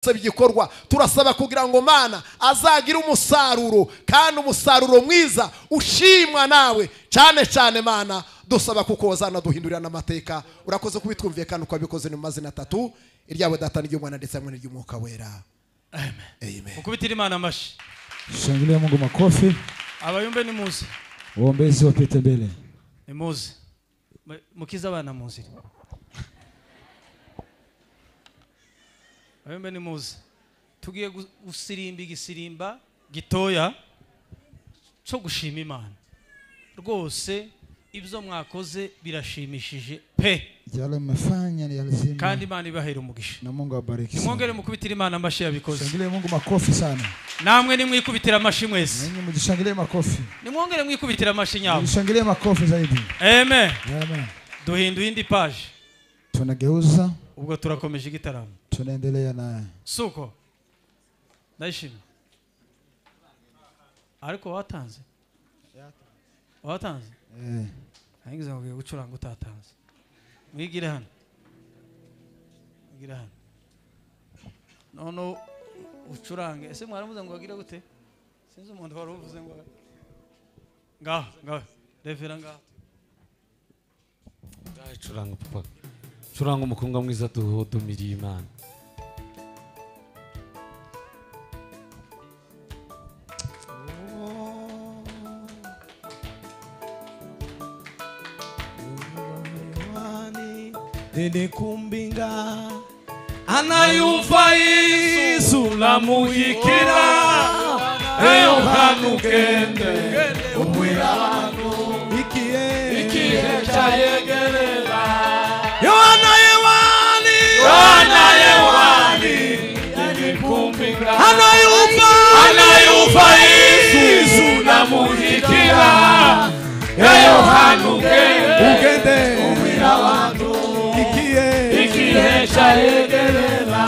By'igikorwa turasaba kugira ngo Mana azagira umusaruro kandi umusaruro mwiza ushimwa nawe cyane cyane. Mana, dusaba kuko wazanaduhindurira n'amateka. Urakoze kubitwumviye kandi uko wabikoze ni mu mazina atatu, iryawe Data n'iry'Umwana ndetse hamwe n'iry'Umwuka Wera. Amen. Mukubitire Imana amashyi. Shangilia Mungu makofi. Abayumbe nimuze. Waombezi wapite mbele. Nimuze. Mukize abana mu nzira. Abayumbe nimuze. Tugiye gusirimba igisirimba gitoya cyo gushima Imana. Rwose ibyo mwakoze birashimishije pe. Yale mmefanya ni lazima. Kandi Imana ibahera umugisha. Na Mungu awabariki. Nimwongere mukubitire Imana amashyi yabikoze. Shangilie Mungu makofi sana. Namwe nimwikubitira amashyi mwese. Ninyi mjishangilie makofi. Nimwongere mwikubitira amashyi nyabo. Mjishangilie makofi zaidi. Amen. Amen. Duhinduye indi page. Tunageuza. Ubwo turakomeje igitaramo. Tunaendelea na suko. Ndayishimye. Ariko watanze? Watanze? Eh. Hangize ngo gucuranga utatanze. Mwigire hano. Mwigire hano. Nono ucurange. Ese mwaramuze ngo agire gute? Sinzi umuntu wari uvuze ngo ngaho ngaho. Revera ngaho. Curanga papa. Curanga umukobwa mwiza duhudumiriye Imana. Nikumbinga anayumva Yesu lamuhikira eyohanukende umwirano ikihe ikihe cyayegerera Yohana yewani Yohana yewani nikumbinga anayumva anayumva Yesu lamuhikira eyohanukende umwirano ikihe cyayegerera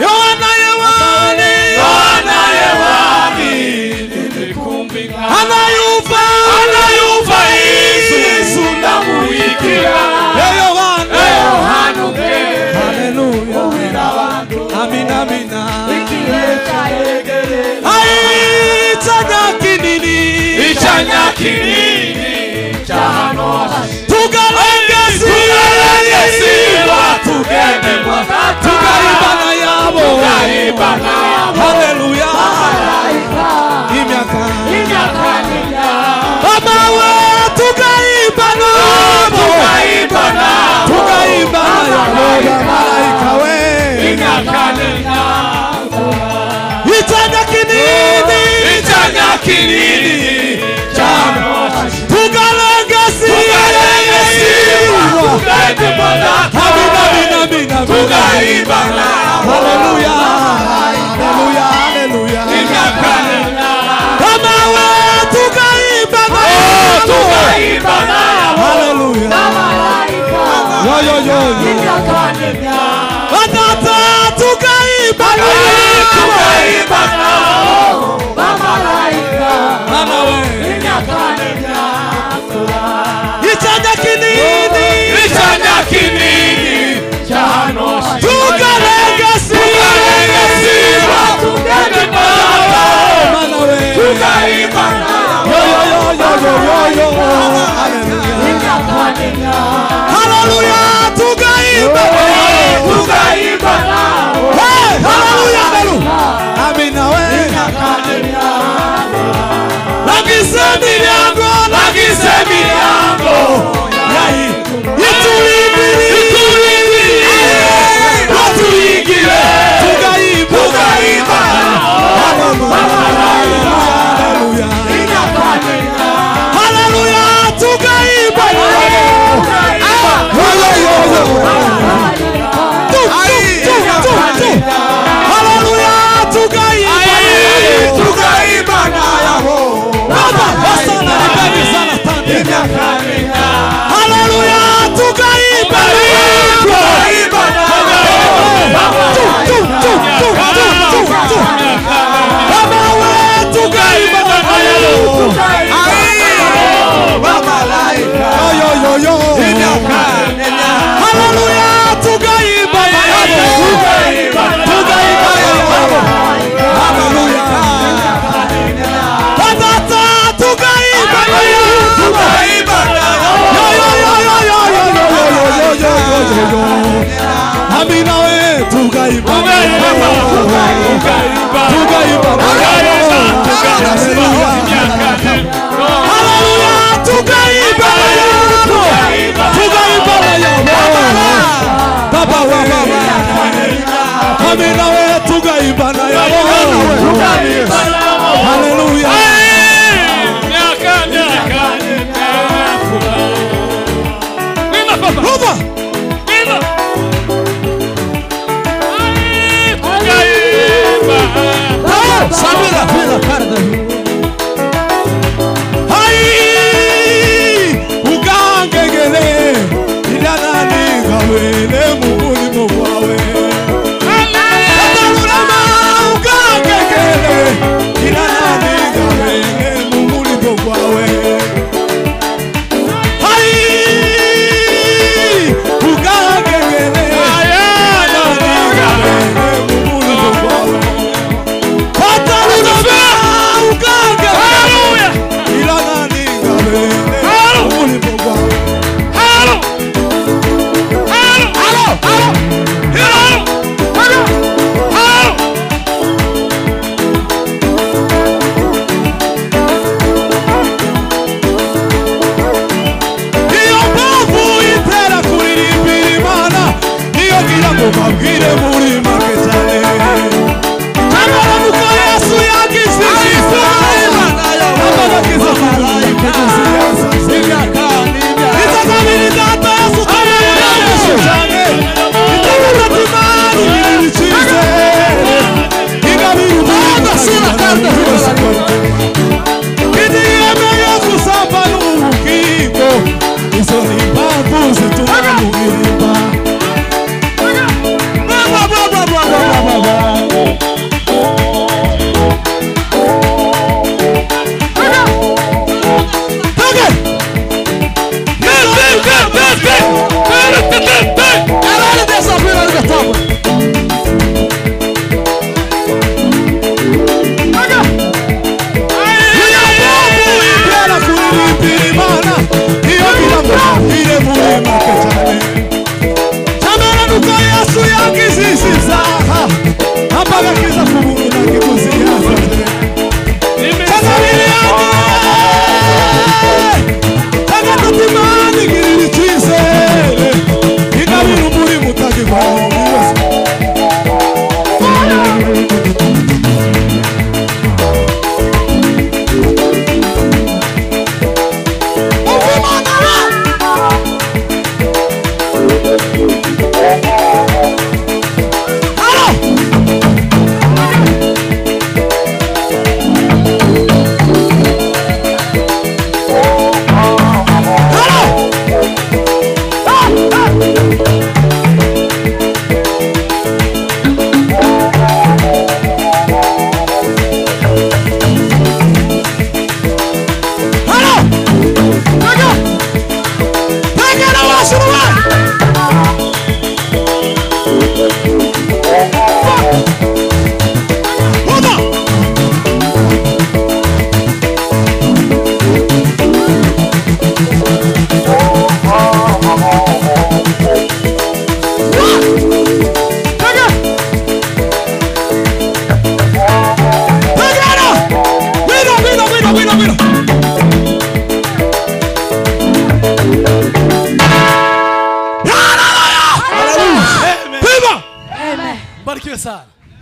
Yohana yewani Yohana yewani nikumbinga anayumva anayumva Yesu ndamuhikira Yohana Yohana Haleluya amina amina ikihe cyayegerera icyanya kinini icyanya kinini cyahano tugarengesiwa tugende kwa tugaribana yabo tugaribana yabo haleluya imyaka imyaka mama we tugaribana tugaribana tugaribana yabo malaika we imyaka icyanya kinini icyanya kinini cyano tugaribana haleluya haleluya haleluya mama we tugaribana tugaribana haleluya yo yo yo batata tugaribana tugaribana bamalaika mama we icyanya kinini icyanya kinini cyano tugarengesiwa tugaribana mama we tugaribana yo yo yo yo yo yo haleluya tugaribana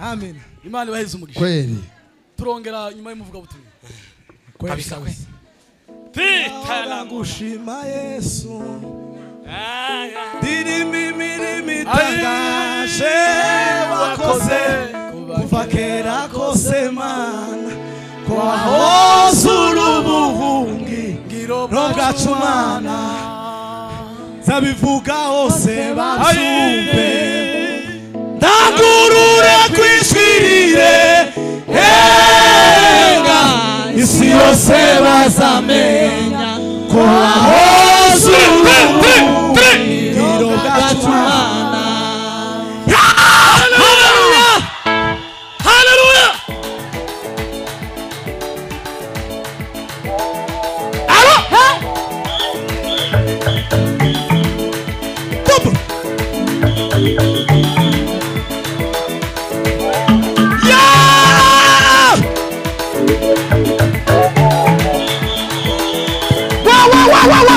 Amen. Imana ibaheze umugisha. Kweli. Turongera nyuma y'umuvuga butumwa. Kweli kabisa. Gushima Yesu. Dirimi mirimi tangaje wakoze kuva kera kose mana kwa hozuru buhungi bwacu mana zabivuga hose babyumve ndagurure kwishirire henga isi yose bazamenya ko hozuru bwacu mana. Hallelujah! Hallelujah! Alo! Top! Wa wa wa.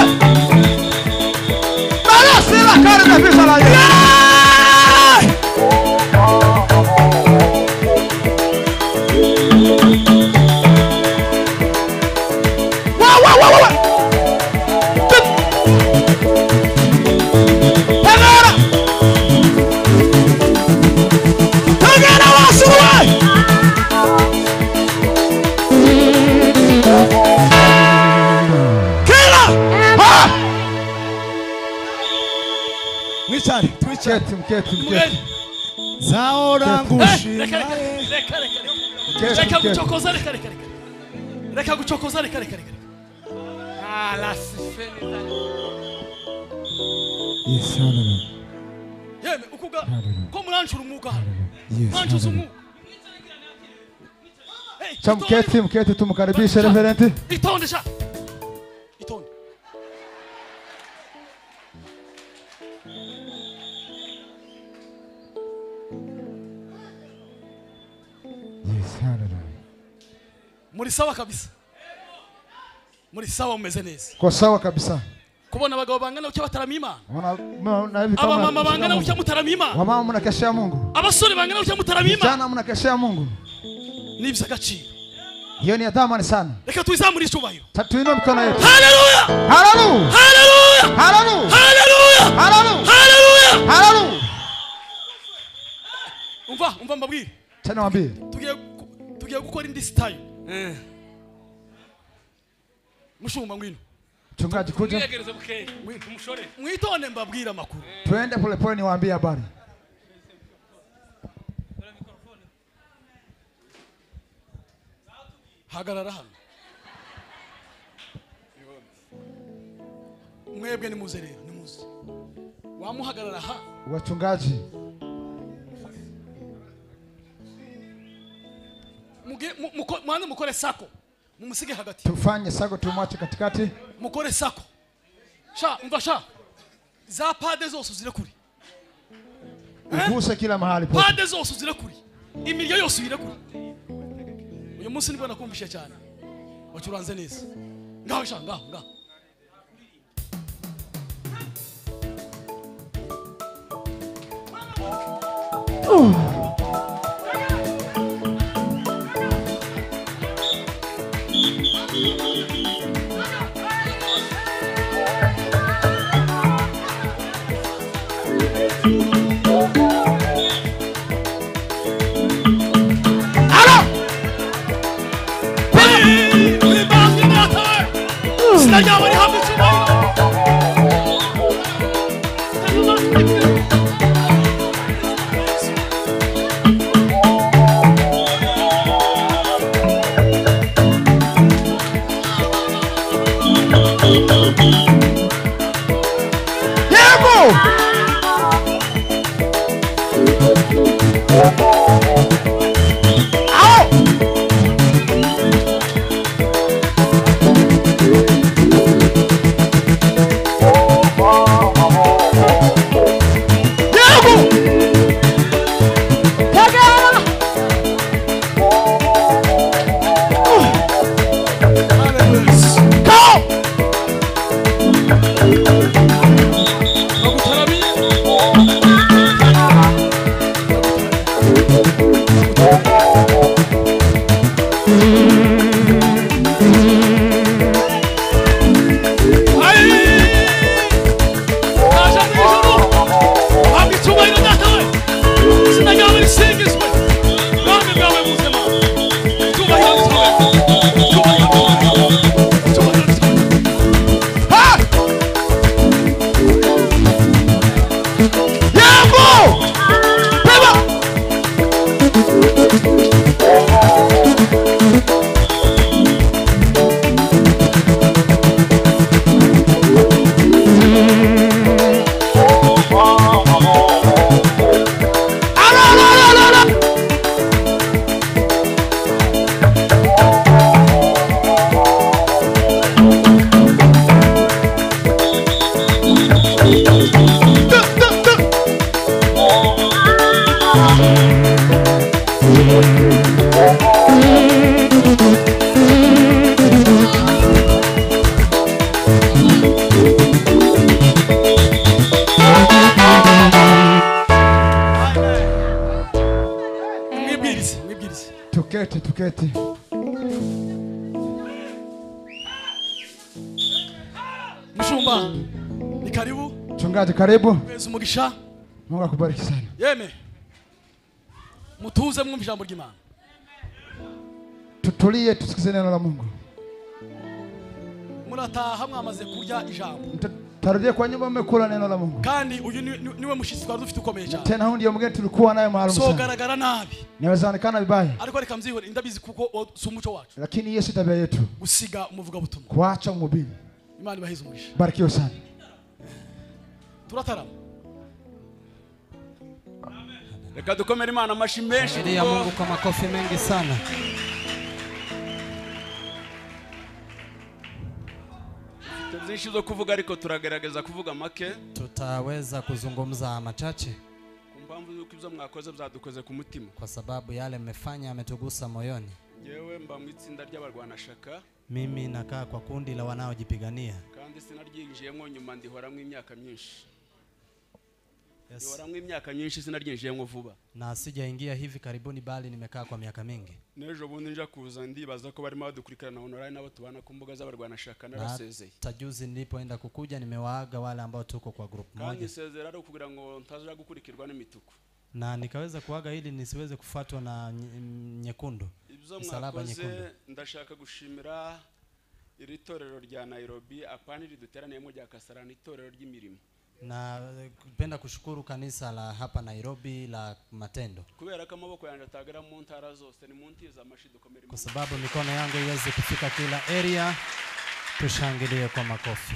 Barasira kare kabisa la Yesu. Wa wa wa wa. Tagara. Tagara wa suruai. Kila. Ha. Mwicare, twicare. Mketi, mketi. Zaora ngushima. Reka reka reka. Reka guchokoza reka reka reka. Reka guchokoza reka reka reka. Ah la sifeni. Yes, hallelujah. Yeme ukuga ko muranshura umwuka. Yes. Murancuza umwuka. Cha mketi, mketi tumkaribishe reverend. Itonde sha. Itonde. Yes, hallelujah. Muri sawa kabisa. Muri sawa umeze neza. Kwa sawa kabisa. Kubona abagabo bangana ucyo bataramya Imana. Wana hivi kama abamama bangana ucyo mutaramya Imana. Wamama mnakeshea Mungu. Abasore bangana ucyo mutaramya Imana. Vijana mnakeshea Mungu. Ni iby'agaciro. Hiyo ni ya thamani sana. Reka tuizamure icyubahiro. Tuinue mikono yetu. Hallelujah! Hallelujah! Hallelujah! Hallelujah! Hallelujah! Hallelujah! Hallelujah! Hallelujah! Umva, umva mbabwire. Tena waambie. Tugiye gukora indi style. Mushumba ngwino. Mchungaji kuja. Mwitonde mbabwire amakuru. Twende polepole niwaambie habari. Hagarara hano. Mwebwe nimuze rero, nimuze. Wamuhagarara ha. Wachungaji. Muge mwanze mukore sako. Mumusige hagati. Tufanye sako tumwache katikati. Mukore sako. Sha, umva sha. Za pade zose zirekuri. Uguse kila mahali pote. Pade zose zirekuri. Imiryo yose irekuri. Uyu munsi nibwo nakumvishe cyane. Wacuranze neza. Ngaho sha, ngaho, ngaho. Mwibwirize, mwibwirize. Tuketi, tuketi. Mshumba, ni karibu. Mchungaji, karibu. Mwezi umugisha. Mungu akubariki sana. Yeme. Mutuze mwumve ijambo ry'Imana. Tutulie tusikize neno la Mungu. Murataha mwamaze kurya ijambo. Tarudia kwa nyumba mmekula neno la Mungu. Kandi uyu niwe mushitsi twari dufite ukomeye cyane. Tena huyu ndiye mgeni tulikuwa naye maalum sana. So garagara nabi. Niweza onekana vibaya. Ariko reka mzihore ndabizi kuko si umuco wacu. Lakini hiyo si tabia yetu. Gusiga umuvuga butumwa. Kuacha mhubiri. Imana ibahize umugisha. Barikiwe sana. Turatarama. Reka dukomere Imana amashi menshi. Shangilia Mungu kwa makofi mengi sana. Byinshi zo kuvuga ariko turagerageza kuvuga make. Tutaweza kuzungumza machache. Ku mpamvu yuko ibyo mwakoze byadukoze ku mutima. Kwa sababu yale mmefanya ametugusa moyoni. Ngewe mba mu itsinda ry'abarwanashaka. Mimi nakaa kwa kundi la wanaojipigania. Kandi sinaryinjiyemo nyuma ndihoramo imyaka myinshi. Yes. Ndihoramo imyaka myinshi sinaryinjiyemo vuba. Na sijaingia hivi karibuni bali nimekaa kwa miaka mingi. N'ejo bundi nja kuza ndibaza ko barimo badukurikirana online nabo tubana ku mbuga z'abarwanashaka narasezeye. Tajuzi nilipoenda kukuja nimewaaga wale ambao tuko kwa group moja. Kandi sezera ari kugira ngo ntazaja gukurikirwa n'imituku. Na nikaweza kuaga ili nisiweze kufuatwa na nyekundu. Msalaba nyekundu. Ndashaka gushimira iri torero rya Nairobi apani riduteraniyemo rya Kasarani itorero ry'imirimo. Na penda kushukuru kanisa la hapa Nairobi la Matendo. Kubera ko amaboko yanjye atagera mu ntara zose ni mu ntiza amashi dukomere. Kwa sababu mikono yangu iweze kufika kila area, tushangilie kwa makofi.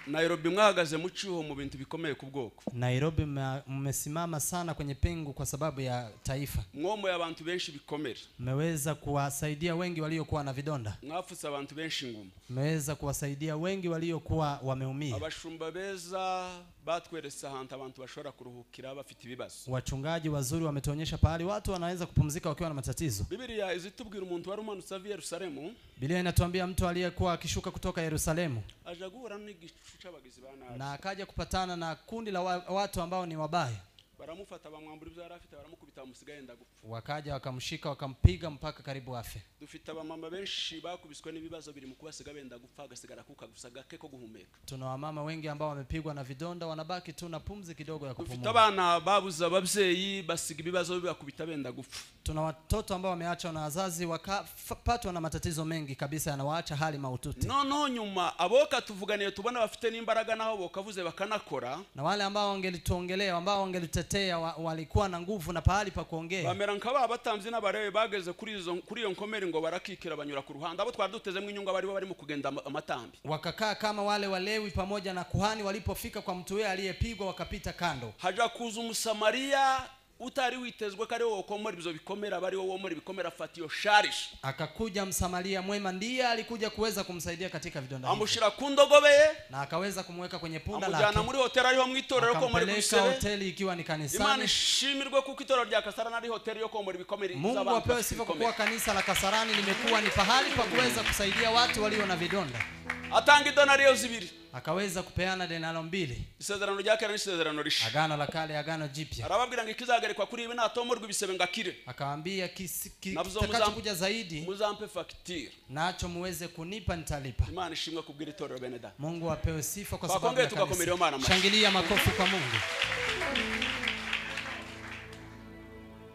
Nairobi mwahagaze mu cyuho mu bintu bikomeye ku bwoko. Nairobi mmesimama sana kwenye pingu kwa sababu ya taifa. Mwomoye abantu benshi bikomere. Mmeweza kuwasaidia wengi waliokuwa na vidonda. Mwafutse abantu benshi inguma. Mmeweza kuwasaidia wengi waliokuwa wameumia. Abashumba beza batweretse ahantu abantu bashobora kuruhukira bafite ibibazo. Wachungaji wazuri wametuonyesha pahali watu wanaweza kupumzika wakiwa na matatizo. Biblia izitubwira umuntu wari umanutse ava Yerusalemu. Biblia inatuambia mtu aliyekuwa akishuka kutoka Yerusalemu aja guhura n'igicu c'abagizi ba nabi. Na akaja kupatana na kundi la watu ambao ni wabaya. Baramufata bamwambura ibyo yari afite baramukubita bamusiga yenda gupfa. Wakaja wakamshika wakampiga mpaka karibu afe. Dufite abamama benshi bakubiswe n'ibibazo biri mu kubasiga benda gupfa agasigara kuka gusa gake ko guhumeka. Tuna wamama wengi ambao wamepigwa na vidonda wanabaki tu na pumzi kidogo ya kupumua. Dufite abana babuze ababyeyi basiga ibibazo bibakubita benda gupfa. Tuna watoto ambao wameachwa na wazazi wakapatwa na matatizo mengi kabisa yanawaacha hali mahututi. No nyuma aboka tuvuganiye tubona bafite n'imbaraga naho bokavuze bakanakora. Na wale ambao wangelituongelea ambao wangelitetea walikuwa na nguvu na pahali pa kuongea. Bamera nkaba abatambyi n'abarewe bageze kuri izo kuri iyo nkomeri ngo barakikira banyura ku ruhande abo twari dutezemo inyungu bari barimo kugenda amatambi. Wakakaa kama wale walewi pamoja na kuhani walipofika kwa mtu yeye aliyepigwa wakapita kando. Haja kuza Umusamaria utari witezwe kare wowe komora ibyo bikomera bari wowe muri bikomera fatiyo sharish. Akakuja Msamaria mwema ndiye alikuja kuweza kumsaidia katika vidonda. Amushira ku ndogobe ye na akaweza kumweka kwenye punda lake. Amujyana muri hoteli ariho mu itorero komora ibisebe. Hoteli ikiwa ni kanisani. Imana ishimirwe kuko itorero rya Kasarani ari hoteli yo komora ibikomere. Mungu apewe sifa kwa kuwa kanisa la Kasarani limekuwa ni pahali pa kuweza kusaidia watu walio na vidonda. Atanga idonariyo zibiri. Akaweza kupeana denaro mbili. Isezerano rya kera n'isezerano risha. Agano la kale, agano jipya. Arababwira ngo ikizagarikwa kuri ibi natomorwa ibisebe ngakire. Akawaambia kitakachokuja zaidi muzampe facture. Nacho muweze kunipa nitalipa. Imana ishimwe kubwira itorero bene da. Mungu apewe sifa kwa sababu ya kanisa. Shangilia makofi kwa Mungu.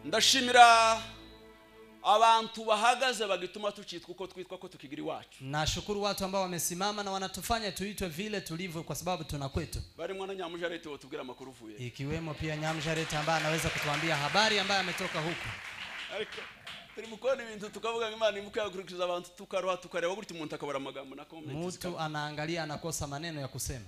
Ndashimira abantu bahagaze bagituma tucitwa uko twitwa ko tukigira iwacu. Nashukuru watu ambao wamesimama na wanatufanya tuitwe vile tulivyo kwa sababu tuna kwetu. Bari mwana Nyamujarete wotubwira amakuru uvuye. Ikiwemo pia Nyamujarete ambaye anaweza kutuambia habari ambaye ametoka huko. Ariko turi mukona ibintu tukavuga ngo Imana imuke yakurikiza abantu tukaroha tukareba gutyo umuntu akabura amagambo na comment. Mtu anaangalia anakosa maneno ya kusema.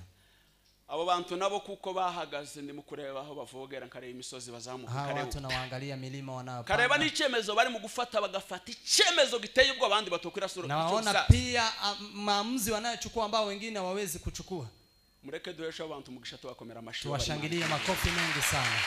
Abo bantu nabo kuko bahagaze ndi mukureba aho bavogera nkareba imisozi bazamuka kareba. Watu nawaangalia milima wanayopanda. Kareba n'icemezo bari mu gufata bagafata icemezo giteye ubwo abandi batokira sura. Naona pia maamuzi wanayochukua ambao wengine hawawezi kuchukua. Mureke duhesha abantu mugisha tubakomera amashi. Tuwashangilie makofi mengi sana.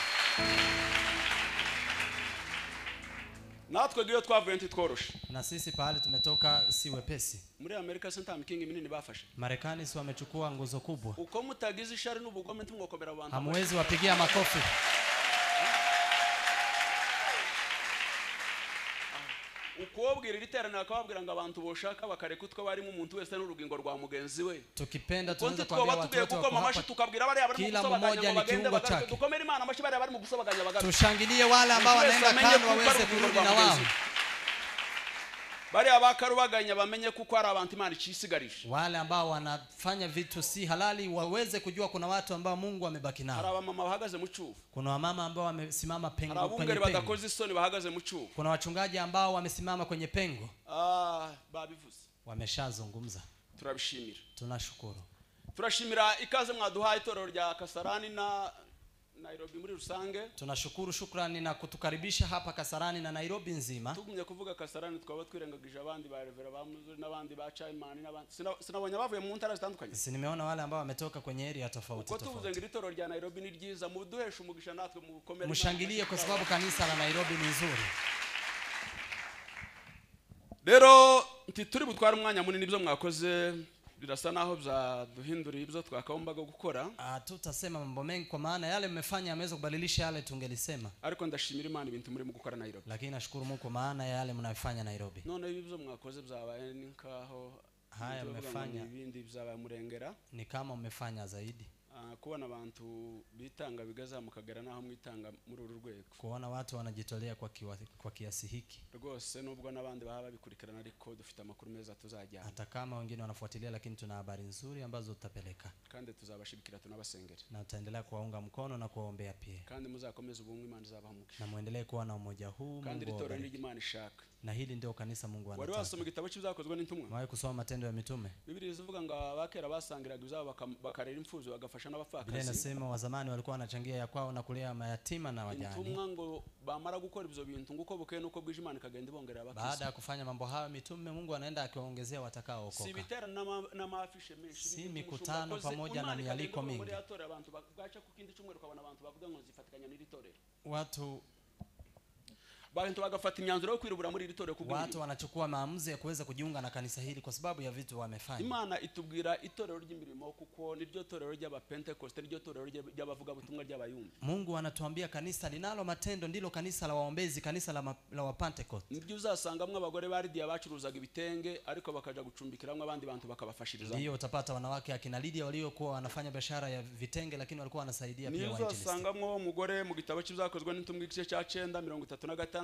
Natwe giyo twavuye ntitworoshe. Na sisi pahali tumetoka si wepesi. Muri Amerika senta mikingi minini bafashe. Marekani si wamechukua nguzo kubwa. Uko mutagize ishari n'ubugome ntimwokomera abantu. Hamwezi wapigia makofi. Ukubwira iri teraniro akababwira ngo abantu boshaka bakareka utwo barimo, umuntu wese n'urugingo rwa mugenzi we. Tukipenda Uko tunaweza twoba kuambia watu tugiye wote gukoma wako amashyi hapa, tukabwira bariya barimo kila gusobaganya mmoja ngo ni bagende kiungo bagaruke, chake. dukomere Imana amashyi bariya barimo gusobaganya bagaruke. Tushangilie wale ambao Buri wese wanaenda amenye kando kuko ari waweze urugingo kurudi rwa na wao. mugenzi we. Bariya bakarubaganya bamenye kuko ari abantu Imana icisigarije. Wale ambao wanafanya vitu si halali waweze kujua kuna watu ambao Mungu amebaki Hari nao. abamama bahagaze mu cyuho, Kuna wamama ambao wamesimama hari pengo, kwenye abungeri pengo. badakoze isoni bahagaze mu cyuho. Kuna wachungaji ambao wamesimama kwenye pengo, Ah, babivuze, wameshazungumza. turabishimira. Tunashukuru. Turashimira ikaze mwaduhaye itorero rya Kasarani na Nairobi muri rusange. Tunashukuru, shukrani na kutukaribisha hapa Kasarani na Nairobi nzima. Tugumye kuvuga Kasarani twaba twirengagije abandi ba Revera ba Muzuri n'abandi ba Chaimani n'abandi. Sinabonye abavuye mu ntara zitandukanye. Si nimeona wale ambao wametoka kwenye area tofauti Uko tuvuze ngo tofauti. iri torero rya Nairobi ni ryiza, muduheshe umugisha natwe mukomere Imana Mshangilie amashyi. kwa sababu kanisa la Nairobi ni nzuri. Rero ntituri butware umwanya munini, ibyo mwakoze birasa naho byaduhinduriye ibyo twakagombaga gukora. Tutasema mambo mengi kwa maana yale mmefanya yameweza kubadilisha yale tungelisema. Ariko ndashimira Imana ibintu murimo gukora Nairobi. Lakini nashukuru Mungu kwa maana ya yale mnayofanya Nairobi. None ibi byo mwakoze byabaye ni nkaho Haya ibintu bavuga ngo mmefanya. ni ibindi byabaye murengera. Ni kama mmefanya zaidi. Kubona abantu bitanga bigazamuka naho mwitanga muri uru rwego. Kuona watu wanajitolea kwa kiasi hiki. Rwose nubwo n'abandi baba babikurikirana, ariko dufite amakuru meza tuzajyana. Hata kama wengine wanafuatilia, lakini tuna habari nzuri ambazo tutapeleka. Kandi tuzabashigikira tunabasengera. Na tutaendelea kuwaunga mkono na kuwaombea pia. Kandi muzakomeze ubumwe, Imana izabaha umugisha. Na muendelee kuwa na umoja huu, Kandi Mungu iri torero awabariki. ni Imana ishaka. Na hili ndio kanisa Mungu Wari anataka. wasoma igitabo cy'ibyakozwe n'intumwa? Mwawe kusoma Matendo ya Mitume? Bibiliya ivuga ngo abakera basangiraga ibyabo bakarera imfubyi bagafasha Biblia n'abapfakazi. inasema wa zamani walikuwa wanachangia ya kwao na kulea mayatima na wajane. Intumwa ngo bamara gukora ibyo bintu nguko bukeye nuko bwije Imana ikagenda ibongerera Baada abakristo. ya kufanya mambo hayo mitume, Mungu anaenda akiwaongezea Si watakaookoka. ibiterane n'amafishe menshi, Si ibintu mikutano umushumba akoze, pamoja na Imana ikagenda mialiko ivuga muri mingi. ya torero abantu bwaca ku kindi cyumweru ukabona abantu bavuga ngo nzifatikanya n'iri torero. Watu Abantu bagafata imyanzuro yo kwirubura muri iri torero kubw'ibintu. watu wanachukua maamuzi ya kuweza kujiunga na kanisa hili kwa sababu ya vitu wamefanya. Imana itubwira itorero ry'imirimo kuko niryo torero ry'abapentekoste, niryo torero ry'abavugabutumwa ry'abayumbi. Mungu anatuambia kanisa linalo matendo ndilo kanisa la waombezi, kanisa la Wapentecost. Nibyo uzasangamwo abagore ba Lidiya bacuruzaga ibitenge ariko bakaja gucumbikiramwo abandi bantu bakabafashiriza. Ndiyo utapata wanawake akina Lydia waliokuwa wanafanya biashara ya vitenge, lakini walikuwa wanasaidia pia Niyo wainjilisti. uzasangamwo umugore mu gitabo cy'ibyakozwe n'intumwa igice cya 9 36,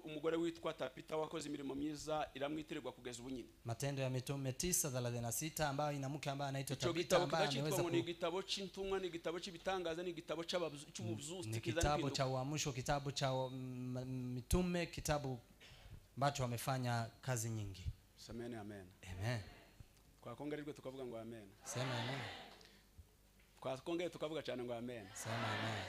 umugore witwa Tapita wakoze imirimo myiza iramwitirirwa kugeza ubu nyine. Matendo ya Mitume 9:36 ambayo ina mke ambaye anaitwa Icyo Tabita gitabo ambaye kikacitwa ameweza ngo ni igitabo cy'intumwa, ni igitabo cy'ibitangaza, ni igitabo cy'ubuzuzi, ni kiza kitabu n'impinduka. cha uamsho, kitabu cha mitume, kitabu ambacho wamefanya kazi nyingi. Semeni amen. Amen. Twakongerejwe tukavuga ngo amen. Sema amen. Twakongeye tukavuga cyane ngo amen. Sema amen.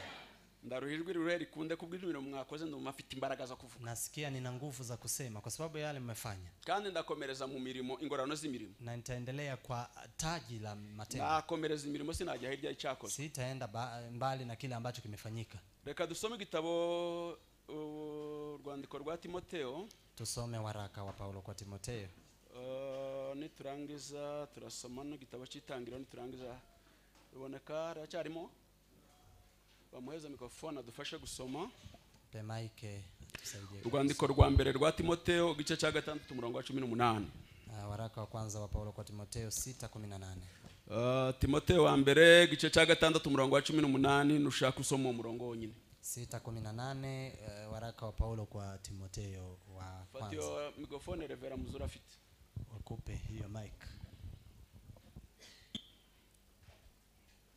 Ndaruhijwe rure rikunde kubw'ibintu mwakoze, ndumva mfite imbaraga zo kuvuga. Nasikia nina nguvu za kusema kwa sababu yale mmefanya. Kandi ndakomereza mu mirimo, ingorano z'imirimo. Na nitaendelea kwa taji la matendo. Nakomereza imirimo, sinajya hirya y'icyakozwe. Sitaenda mbali na kile ambacho kimefanyika. Reka dusome igitabo urwandiko rwa Timoteo. Tusome waraka wa Paulo kwa Timoteo. Niturangiza turasoma n'igitabo cy'itangiriro, niturangiza ruboneka racyarimo bamuheza mikrofone adufashe gusoma. Pe mike tusaidie. Urwandiko rwa mbere rwa Timoteo igice cya 6 umurongo wa 18. Waraka wa kwanza wa Paulo kwa Timoteo 6:18. Timoteo wa mbere igice cya 6 umurongo wa 18, nushaka usoma umurongo wonyine. 6:18, waraka wa Paulo kwa Timoteo wa kwanza. Fatio mikrofone Revera Muzura afite. Wakupe hiyo mic.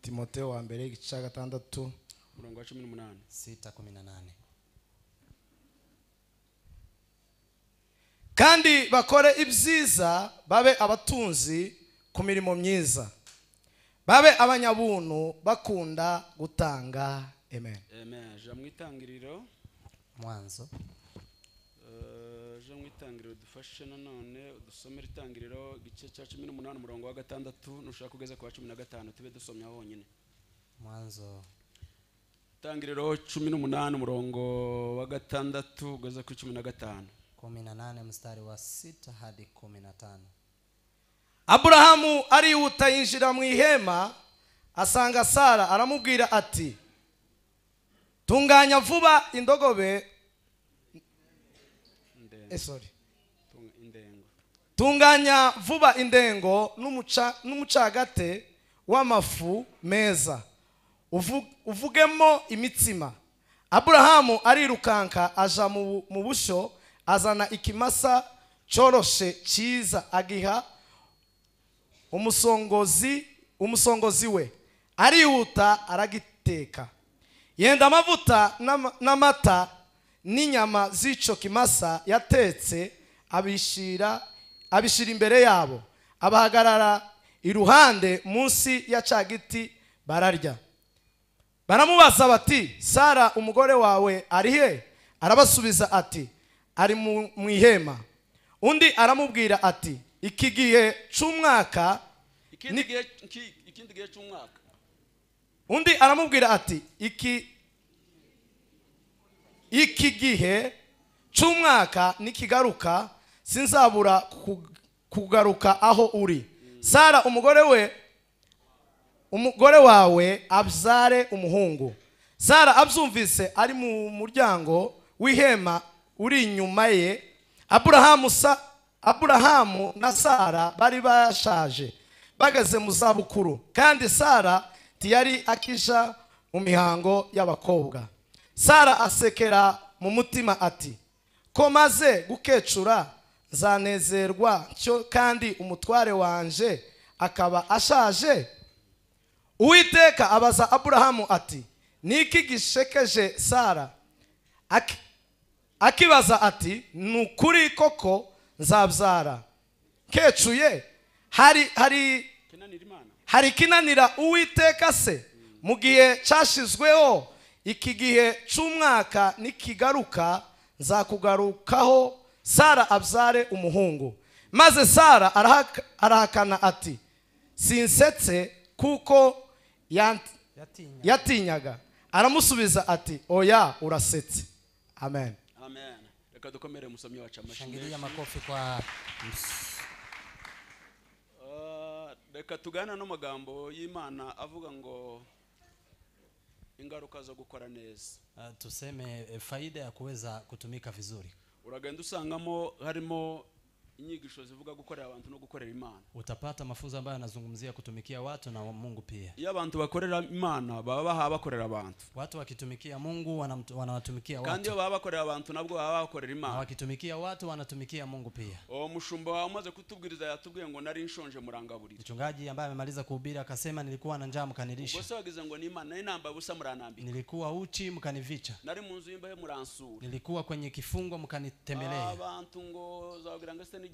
Timoteo wa mbere igice cya 6 umurongo wa 18. 6:18. Kandi bakore ibyiza, babe abatunzi ku mirimo myiza, babe abanyabuntu bakunda gutanga. Amen. Amen. Ja mwitangiriro. Mwanzo. Ja mwitangiriro dufashe nanone udusomere itangiriro igice cya 18 umurongo wa 6, nushaka kugeza ku wa 15 tube dusomye honyine. Mwanzo. Itangiriro 18 umurongo wa 6 ugeze ku 15. 18 mstari wa 6 hadi 15. Aburahamu arihuta yinjira mu ihema asanga Sara, aramubwira ati tunganya vuba indogobe. Sorry. Tunganya vuba indengo n'umucagate w'amafu meza, uvugemo imitsima. Aburahamu arirukanka aja mu busho, azana ikimasa coroshe cyiza, agiha umusongozi we, arihuta aragiteka. Yenda amavuta n'amata n'inyama z'ico kimasa yatetse, abishira imbere yabo, abahagarara iruhande munsi ya ca giti bararya. Baramubaza bati, Sara umugore wawe ari he? Arabasubiza ati, ari mu ihema. Undi aramubwira ati, iki gihe c'umwaka. Undi aramubwira ati, iki gihe c'umwaka nikigaruka sinzabura kugaruka aho uri. Sara umugore wawe abyare umuhungu. Sara abyumvise ari mu muryango w'ihema uri inyuma ye. Aburahamu na Sara bari bashaje bageze mu zabukuru, kandi Sara ntiyari akija mu mihango y'abakobwa. Sara asekera mu mutima ati, ko maze gukecura nzanezerwa cyo, kandi umutware wanje akaba ashaje. Uwiteka abaza Aburahamu ati, niki gishekeje Sara? Akibaza ati, nukuri koko nzabyara kecuye? Hari kinanira Uwiteka se? Mu gihe cyashizweho iki gihe c'umwaka nikigaruka nzakugarukaho, Sara abyare umuhungu. Maze Sara arahakana ati, sinsetse kuko yatinyaga. Aramusubiza ati, oya urasetse. Amen. Amen. Reka dukomere umusomyi wacu amashyi. Shangilia makofi kwa Reka tugana n'amagambo y'Imana avuga ngo ingaruka zo gukora neza. Tuseme faida ya kuweza kutumika vizuri. Uragenda usangamo harimo inyigisho zivuga gukorera abantu no gukorera Imana. Utapata mafunzo ambayo yanazungumzia kutumikia watu na Mungu pia. Iyo abantu bakorera Imana baba baha bakorera abantu. Watu wakitumikia Mungu wanawatumikia watu. Kandi iyo baba bakorera abantu nabwo baba bakorera Imana. Na wakitumikia watu wanatumikia Mungu pia. Mushumba wa umaze kutubwiriza yatubwiye ngo nari nshonje murangaburira. Mchungaji ambaye amemaliza kuhubiri akasema nilikuwa na njaa mkanilisha. Ubwo wagize ngo ni Imana nari nambaye ubusa muranambika. Nilikuwa uchi mkanivicha. Nari mu nzu y'imbohe muransura. Nilikuwa kwenye kifungo mkanitembelea. Abantu ngo zagira ngo se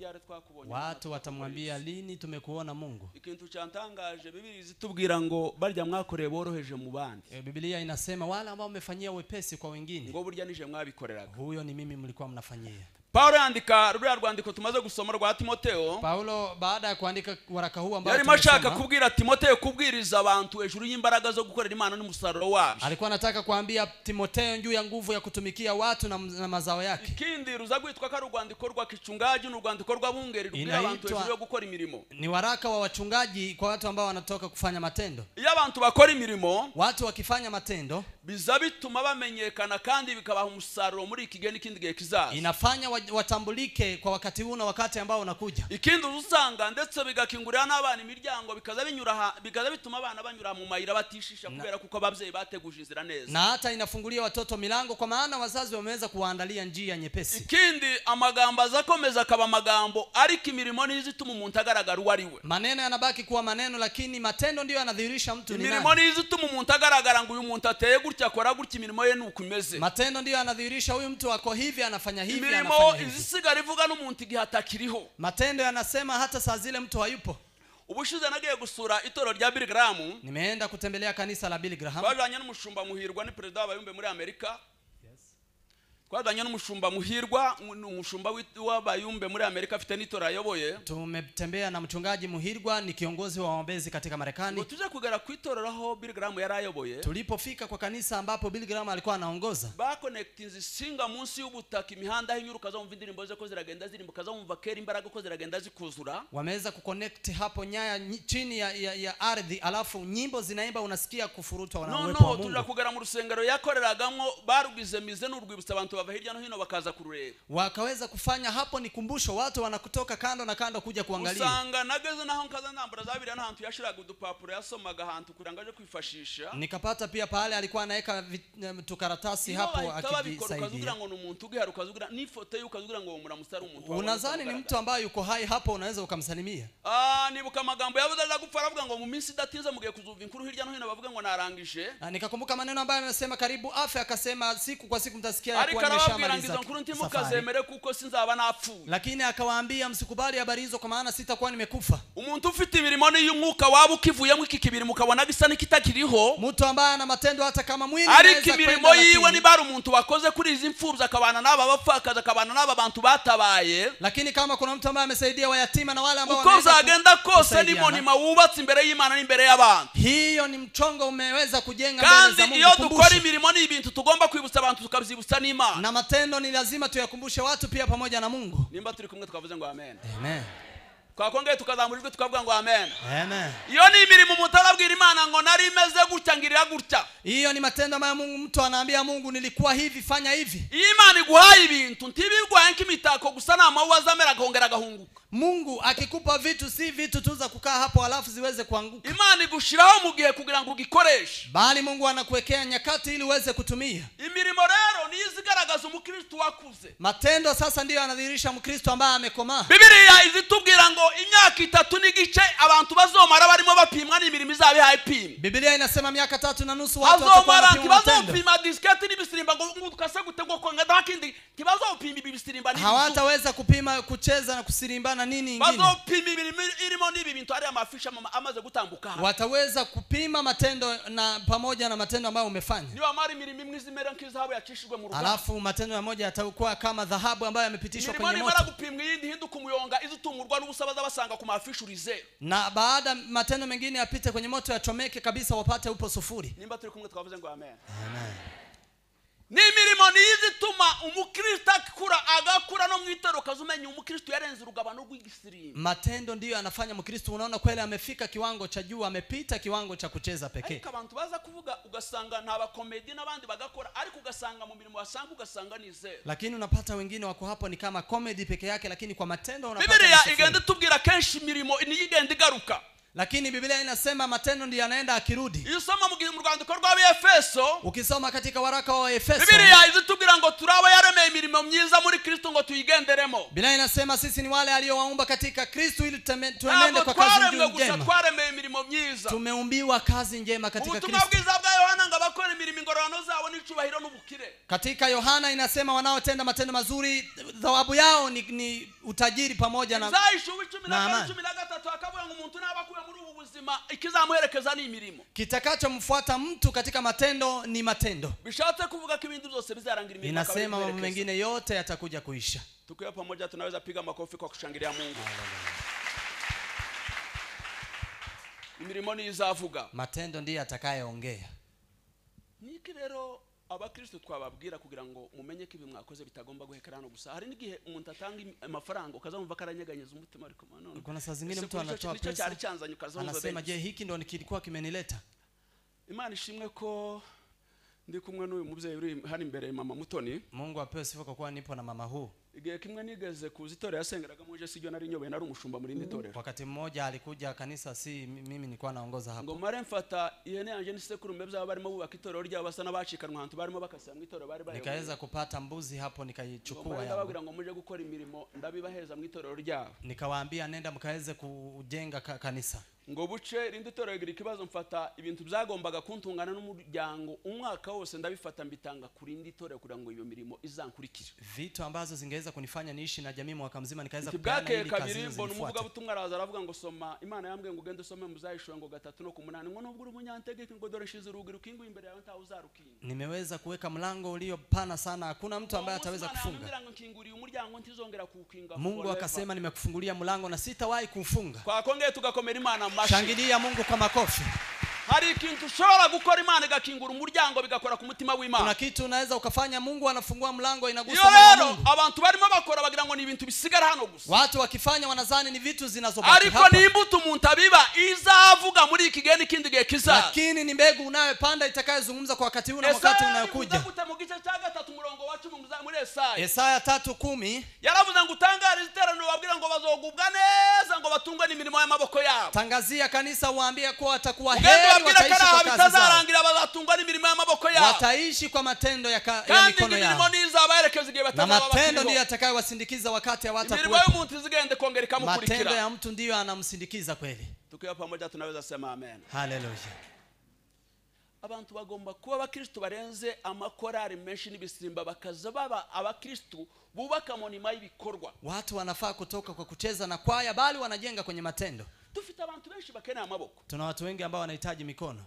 Watu watamwambia lini tumekuona Mungu? Ikintu cyantangaje Biblia izitubwira ngo barya mwakoreye boroheje mu bandi. Biblia inasema wale ambao mmefanyia wepesi kwa wengine, ngo burya nije mwabikoreraga. Huyo ni mimi mlikuwa mnafanyia. Paulo yandika ruriya rwandiko tumaze gusoma rwa Timoteo. Paulo baada ya kuandika waraka huu ambao yarimo ashaka kubwira Timoteo kubwiriza abantu hejuru y'imbaraga zo gukorera Imana n'umusaruro wabyo. Alikuwa anataka kuambia Timoteo juu ya nguvu ya kutumikia watu na mazao yake. Ikindi ruza gwitwa ko ari urwandiko rwa kichungaji n'urwandiko rw'abungeri rubwira abantu hejuru yo gukora imirimo. Ni waraka wa wachungaji kwa watu ambao wanatoka kufanya matendo. Iyo abantu bakora imirimo, watu wakifanya matendo, biza bituma bamenyekana kandi bikabaha umusaruro muri iki gihe n'ikindi gihe kizaza. Inafanya watambulike kwa wakati huu na wakati ambao unakuja. Ikindi usanga ndetse bigakingurira n'abana imiryango bikaza binyura bikaza bituma abana banyura mu mayira batishisha kubera kuko ababyeyi bateguje inzira neza. Na hata inafungulia watoto milango kwa maana wazazi wameweza kuwaandalia njia nyepesi. Ikindi amagambo azakomeza akaba amagambo ariko imirimo nizo ituma umuntu agaragara uwo ari we. Maneno yanabaki kuwa maneno lakini matendo ndiyo yanadhihirisha mtu ni nani. Imirimo nizo ituma umuntu agaragara ngo uyu muntu ateye gutya akora gutya imirimo ye nuko imeze. Matendo ndiyo yanadhihirisha huyu mtu ako hivi anafanya hivi anafanya hivi. Izisigara ivuga n'umuntu igihe atakiriho. Matendo yanasema hata saa zile mtu hayupo. Ubushize nagiye gusura itorero rya Billy Graham. Nimeenda kutembelea kanisa la Billy Graham. Twajanye n'umushumba Muhirwa ni president w'abayumbe muri Amerika. Yes. Twajanye n'umushumba Muhirwa, umushumba w'abayumbe muri Amerika afite n'itorero ayoboye. Tumetembea na mchungaji Muhirwa, ni kiongozi wa waombezi katika Marekani. Tuje kugera ku itorero aho Billy Graham yarayoboye. Tulipofika kwa kanisa ambapo Billy Graham alikuwa anaongoza. Ba connectinze singa munsi y'ubutaka imihanda y'inyuruka zo mva indirimbo ze ko ziragenda zirimbuka zo mva kera imbaraga ko ziragenda zikuzura. Wameweza kuconnect hapo nyaya chini ya ardhi, alafu nyimbo zinaimba unasikia kufurutwa na uwepo wa Mungu. No, tuje kugera mu rusengero yakoreragamo barugize mize n'urwibutso abantu bava hirya no hino bakaza kurureba. Wakaweza kufanya hapo ni kumbusho, watu wanakutoka kando na kando kuja kuangalia. Usanga nageze naho nkaza ntambara zabiriya n'ahantu yashiraga udupapuro yasomaga ahantu kugira ngo aje kwifashisha. Nikapata pia pale alikuwa anaweka tukaratasi hapo akijisaidia. Ukazugira ngo ni umuntu ugihari, ukazugira n'ifoto ye, ukazugira ngo muramusara umuntu. Unadhani ni mtu ambaye yuko hai hapo, unaweza ukamsalimia. Nibuka amagambo yavuze aza gupfa aravuga ngo mu minsi idatinze mugiye kuzuva inkuru hirya no hino bavuga ngo narangije. Nikakumbuka maneno ambayo amesema karibu afe, akasema siku kwa siku mtasikia ariko kuwa arababwira ngo nimeshamaliza izo nkuru ntimukazemere kuko sinzaba napfuye. Lakini akawaambia msikubali habari hizo kwa maana sitakuwa nimekufa. Umuntu ufite imirimo n'iy'umwuka waba ukivuyemo iki kibiri mukabona gisa n'ikitakiriho. Mtu ambaye ana matendo hata kama mwili ariko imirimo yiwe ni bari umuntu wakoze kuri izi mfubyi akabana n'aba bapfakazi akabana n'aba bantu batabaye. Lakini kama kuna mtu ambaye amesaidia wayatima na wale ambao uko uzagenda kose ni monima wubatse imbere y'Imana n'imbere y'abantu. Hiyo ni mchongo umeweza kujenga mbele za Mungu. Kandi iyo dukora imirimo ni ibintu tugomba kwibutsa abantu tukabyibutsa n'Imana. Na matendo ni lazima tuyakumbushe watu pia pamoja na Mungu. Nimba turi kumwe tukavuze ngo amen. Amen. Twakongeye tukazamurijwe tukavuga ngo amen. Amen. Iyo ni imirimo umuntu arabwira Imana ngo nari meze gutya ngirira gutya. Hiyo ni matendo ambayo Mungu mtu anaambia Mungu nilikuwa hivi, fanya hivi. Iyo Imana iguhaye ibintu ntibiguhaye nk'imitako gusa n'amawuwa azamera akongera agahunguka. Mungu akikupa vitu si vitu tu za kukaa hapo alafu ziweze kuanguka. Imana igushiraho mu gihe kugira ngo ugikoreshe. Bali Mungu anakuwekea nyakati ili uweze kutumia. Imirimo rero niyo izigaragaza umukristo wakuze. Matendo sasa ndiyo yanadhihirisha Mkristo ambaye amekomaa. Bibiliya izitubwira ngo imyaka 3.5 abantu bazomara barimo bapimwa n'imirimo izaba ihaye ipimwa. Biblia inasema miaka 3.5 watu watakuwa wanapimwa matendo. Bazopima disketi n'ibisirimba ngo ukase gute ngo konga ndakindi ntibazopima ibi bisirimba n'ibi. Hawataweza kupima kucheza na kusirimbana nini ingine. Bazopima imirimo irimo n'ibi bintu ari amafisha amaze gutambuka. Wataweza kupima matendo na pamoja na matendo ambayo umefanya. Niba mara imirimo imwe izimera nk'izahabu yacishijwe mu ruganda. Alafu matendo moja yatakuwa kama dhahabu ambayo yamepitishwa kwenye moto. Imirimo nimara gupimwa iyindi hinduka umuyonga izitumurwa n'ubusabaza basanga ku mafishurize. Na baada matendo mengine yapite kwenye moto yachomeke kabisa wapate upo sufuri. Nimba turi kumwe twavuze ngo amen. Amen. Ni imirimo niyizituma umukristo akura agakura no mwitero kazumenya umukristo yarenze urugabano rw'igisirimba. Matendo ndiyo anafanya Mkristo unaona kweli amefika kiwango cha juu, amepita kiwango cha kucheza pekee. Ariko abantu baza kuvuga ugasanga nta bakomedi n'abandi bagakora ariko ugasanga mu mirimo wasanga ugasanga ni zero. Lakini unapata wengine wako hapo ni kama comedy peke yake, lakini kwa matendo unapata. Biblia igenda tubwira kenshi imirimo niyigenda igaruka. Lakini Biblia inasema matendo ndiyo yanaenda akirudi. Iyo usoma mu rwandiko rw'Abefeso, ukisoma katika waraka wa Efeso, Biblia izitubwira ngo turaba yaremeye imirimo myiza muri Kristo ngo tuyigenderemo. Biblia inasema sisi ni wale aliowaumba katika Kristo ili tuenende kwa kazi njema. Twaremeye imirimo myiza. Tumeumbiwa kazi njema katika Kristo. Ubutumwa bwiza bwa Yohana ngo abakora imirimo ingororano zabo n'icubahiro n'ubukire. Katika Yohana inasema wanaotenda matendo mazuri thawabu yao ni utajiri pamoja na na 13 akavuga ngo umuntu nabakuye muri ubu buzima ikizamuherekeza ni imirimo. Kitakachomfuata mtu katika matendo ni matendo. Bishatse kuvuga ko ibintu byose bizarangira imirimo. Inasema mambo mengine yote yatakuja kuisha. Tukiwa pamoja tunaweza piga makofi kwa kushangilia Mungu. Imirimo ni izavuga. Matendo ndiyo atakayeongea. Niki rero abakristo twababwira kugira ngo mumenye ko ibi mwakoze bitagomba guhekerana gusa. Hari n'igihe umuntu atanga amafaranga ukazamva karanyeganyeza umutima ariko manone. Kuna saa zingine mtu anatoa pesa anasema je, hiki ndo kilikuwa kimenileta. Imana ishimwe ko ndi kumwe n'uyu mubyeyi uri hano imbere mama Mutoni. Mungu apewe sifa kwa kuwa nipo na mama huu. Igihe kimwe nigeze kuzitorera yasengeraga muje sijyo nari nyoboye nari umushumba muri indi torero. Wakati mmoja alikuja kanisa, si mimi nilikuwa naongoza hapo. Ngo mare mfata ihene yanje n'isekurume byabo barimo bubaka itorero ryabo basa n'abacikanwa ahantu barimo bakasira mu itorero bari bayoboye. Nikaweza kupata mbuzi hapo nikaichukua yangu. Ndababwira ngo muje gukora imirimo ndabibaheza mu itorero ryabo. Nikawaambia nenda mkaweze kujenga kanisa. Ngo buce rindi torero gira ikibazo mfata ibintu byagombaga kuntungana n'umuryango umwaka wose ndabifata mbitanga kuri indi torero kugira ngo iyo mirimo izankurikire. Vitu ambazo zingeweza kunifanya niishi na jamii mwaka mzima nikaweza kupeana ili kazi hizo mbona umuvuga araza aravuga ngo soma Imana yambwiye ngo ugende usome muzayishuwe ngo 3:8 ngo nubwo uri umunyantegeko ngo dore nshize urugi rukinguye imbere yawe ntawe uzarukinga. Nimeweza kuweka mlango ulio pana sana, hakuna mtu ambaye ataweza kufunga. Mungu akasema nimekufungulia mlango na sitawahi kuufunga. Kwa kongeye tugakomera Imana mashi. Shangilia Mungu kwa makofi. Hari ikintu ushobora gukora Imana igakingura umuryango bigakora ku mutima w'Imana. Kuna kitu unaweza ukafanya Mungu anafungua mlango inagusa moyo wa Mungu. Abantu barimo bakora bagira ngo ni ibintu bisigara hano gusa. Watu wakifanya wanazani ni vitu zinazobaki hapa. Ariko ni imbuto umuntu abiba izavuga muri iki gihe n'ikindi gihe kizaza. Lakini ni mbegu unayopanda itakayozungumza kwa wakati huu na wakati unayokuja. Mu gice cya 3 umurongo wa 10 muri Yesaya. Yesaya 3:10 yaravuze ngo utangarize iteraniro babwira ngo bazogubwa neza ngo batungwe n'imirimo y'amaboko yabo. Tangazia kanisa waambie kuwa watakuwa heri wataishi kwa kazi zao. Bitazarangira bazatungwa n'imirimo y'amaboko yabo. Wataishi kwa matendo ya mikono yao. Kandi Na matendo ndiyo yatakayowasindikiza wakati hawatakuwa. Imirimo y'umuntu izigende kongera ikamukurikira. Matendo ya mtu ndiyo anamsindikiza kweli. Tukiwa pamoja tunaweza sema amen. Haleluya. Abantu bagomba kuba abakristo barenze amakorari menshi n'ibisimba bakaza baba abakristo bubaka monima y'ibikorwa. Watu wanafaa kutoka kwa kucheza na kwaya bali wanajenga kwenye matendo. Dufite abantu benshi bakeneye amaboko. Tuna watu wengi ambao wanahitaji mikono.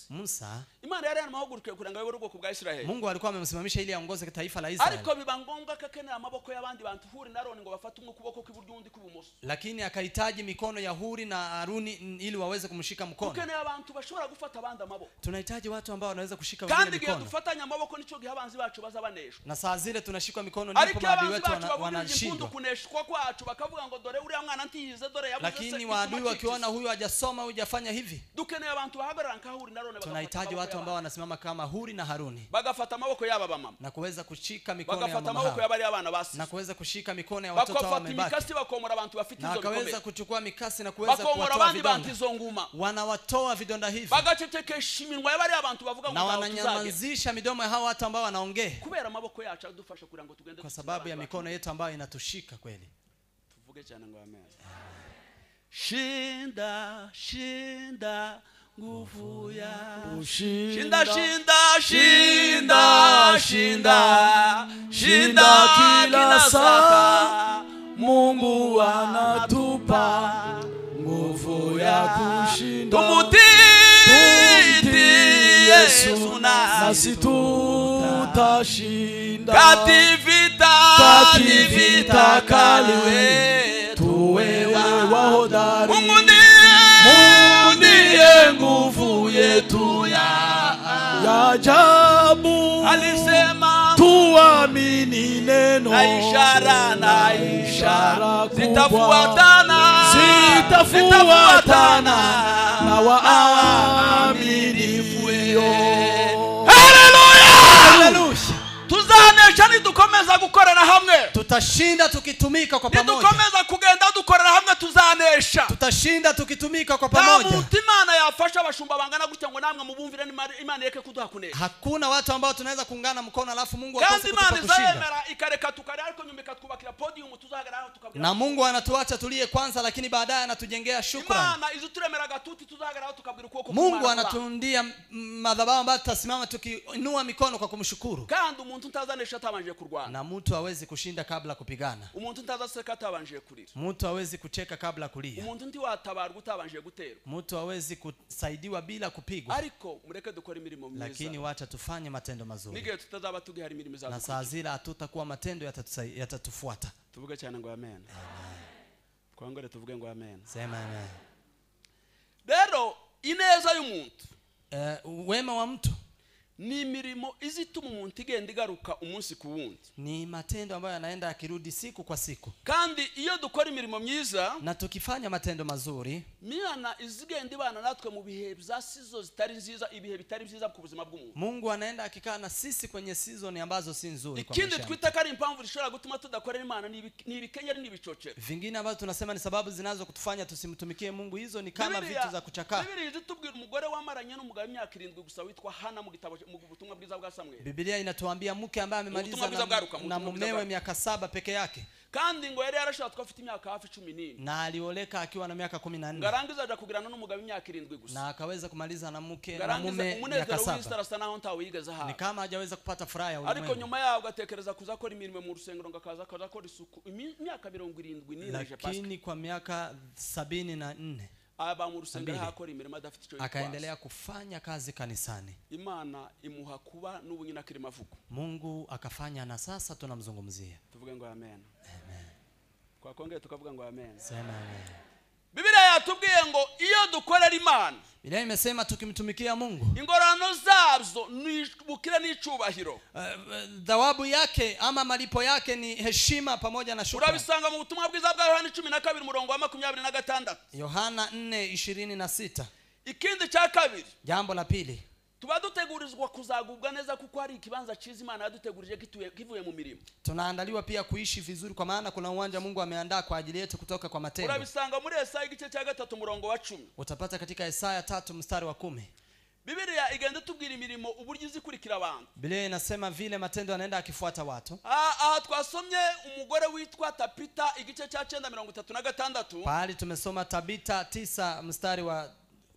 Musa, Imana yari yaramuhagurukiye kugira ngo ayobore ubwoko bwa Israeli. Mungu alikuwa amemsimamisha ili aongoze taifa la Israeli. Ariko biba ngombwa ko akeneye amaboko y'abandi bantu Huri na Aroni ngo bafate umwe ukuboko kw'iburyo undi kw'ibumoso. Lakini akahitaji mikono ya Huri na Aruni ili waweze kumshika mkono. Dukeneye abantu bashobora gufata abandi amaboko. Tunahitaji watu ambao wanaweza kushika wengine Kandi mikono. igihe dufatanya amaboko nico gihe abanzi bacu bazabaneshwa. Na saa zile tunashikwa mikono ndipo maadui wetu wanashindwa. Kuneshwa kwacu bakavuga ngo dore uriya mwana ntiyize dore yabuze. Lakini waadui wakiona huyu hajasoma huyu hajafanya hivi. Dukeneye abantu bahagarara nka Huri na Aroni. Tunahitaji watu ambao wanasimama kama Huri na Haruni. Bagafata amaboko y'aba bamama. Na kuweza kushika mikono ya mama. Bagafata amaboko y'abari abana basi. Na kuweza kushika mikono ya watoto wao wamebaki. Bagafata imikasi bakomora abantu bafite izo bikomere. Na wakaweza kuchukua mikasi na kuweza kuwatoa vidonda. Izo nguma. Wanawatoa vidonda hivi. Bagacecekesha iminwa y'abari abantu bavuga ngo na wananyamazisha midomo ya hao watu ambao wanaongea. Kubera amaboko yacu adufasha kugira ngo tugende kwa sababu ya mikono yetu ambayo inatushika kweli. Tuvuge cyane ngo amen. Shinda shinda nguvu ya shinda shinda shinda shinda shinda kila saa Mungu anatupa nguvu ya kushinda. Tumutii Yesu nasi tutashinda. Kati vita kali tuwe wa hodari. Mungu ndiye nguvu yetu ya ajabu. Alisema tuamini neno na ishara zitafuatana na waaminifu. Haleluya! Tuzanesha nidukomeza gukorera hamwe. Tutashinda tukitumika kwa pamoja. Nidukomeza kugenda dukorera hamwe tuzanesha. Tutashinda tukitumika kwa pamoja. Nta Imana yafasha abashumba bangana gutya ngo namwe mubumvire Imana yeke kuduha kunesha. Hakuna watu ambao tunaweza kuungana mkono alafu Mungu akose kutupa kushinda. kushinda. Kandi Imana ikareka tukare ariko nyuma ikatwubakira podium tuzahagarara tukabwira. Na Mungu anatuacha tulie kwanza lakini baadaye anatujengea shukrani. Imana izuturemera gatuti tuzahagarara tukabwira ukuboko. Mungu anatundia madhabahu ambayo tutasimama tukiinua mikono kwa kumshukuru. Kandi umuntu ntazanesha atabanje kurwana. Na mtu hawezi kushinda kabla kupigana. Umuntu ntazaseka atabanje kurira. Mtu hawezi kucheka kabla kulia. Umuntu ntiwatabarwa utabanje guterwa. Mtu hawezi kusaidiwa bila kupigwa. Ariko mureke dukore imirimo myiza. Lakini wacha tufanye matendo mazuri. Nige tutazaba tugihari imirimo izaza. Na saa zile hatutakuwa matendo yatatufuata. Tuvuge cyane ngo amen. Twangore tuvuge ngo amen. Sema amen. Rero ineza y'umuntu, wema wa mtu ni imirimo izituma umuntu igenda igaruka umunsi ku wundi. Ni matendo ambayo yanaenda yakirudi siku kwa siku. Kandi iyo dukora imirimo myiza na tukifanya matendo mazuri, Imana izigenda ibana natwe mu bihe bya season zitari nziza, ibihe bitari byiza ku buzima bw'umuntu. Mungu anaenda akikaa na sisi kwenye season ambazo si nzuri kwa maisha. Ikindi twita ko ari impamvu zishobora gutuma tudakorera Imana ni ibikenyeri n'ibicocero. Vingine ambazo tunasema ni sababu zinazo kutufanya tusimtumikie Mungu, hizo ni kama vitu za kuchakaa. Biblia izitubwira umugore wamaranye n'umugabo imyaka 7 gusa witwa Hana mu gitabo mu butumwa bwiza bwa Samuel. Biblia inatuambia mke ambaye amemaliza na mumewe miaka 7 peke yake. Kandi ngo yari yarashatswe afite imyaka hafi 14. Na alioleka akiwa na miaka 14. Ngarangiza aja kugirana n'umugabo imyaka 7 gusa. Na akaweza kumaliza na mke na mume miaka 7. Ni kama hajaweza kupata furaha ya ulimwengu. Ariko nyuma yaho agatekereza kuzakora imirimo mu rusengero ngakaza akora isuku imyaka 74 je Pasika. Lakini kwa miaka 74 aba mu rusengero hakora imirimo adafite icyo akaendelea kufanya kazi kanisani. Imana imuha kuba n'ubu nyina kirima avuga. Mungu akafanya na sasa tunamzungumzia. Tuvuge ngo amen. Amen. Kwa kongere tukavuga ngo amen. Sema amen. Biblia yatubwiye ngo iyo dukorera Imana, Biblia imesema tukimtumikia Mungu, ingorano zabyo ni bukire n'icubahiro. Thawabu yake ama malipo yake ni heshima pamoja na shukrani. Urabisanga mu butumwa bwiza bwa Yohana 12 murongo wa 26. Yohana 4:26. Ikindi cha kabiri, jambo la pili, Tuba dutegurizwa kuzagubwa neza kuko hari ikibanza cyiza Imana yadutegurije kivuye mu mirimo. Tunaandaliwa pia kuishi vizuri kwa maana kuna uwanja Mungu ameandaa kwa ajili yetu kutoka kwa matendo. Urabisanga muri Yesaya igice cya 3 umurongo wa 10. Utapata katika Isaya 3 mstari wa 10. Bibiliya igenda tubwira imirimo uburyo izikurikira abantu. Biblia inasema vile matendo yanaenda akifuata watu. Aha twasomye umugore witwa Tabita igice cya 9:36. Pahali tumesoma Tabita 9 mstari wa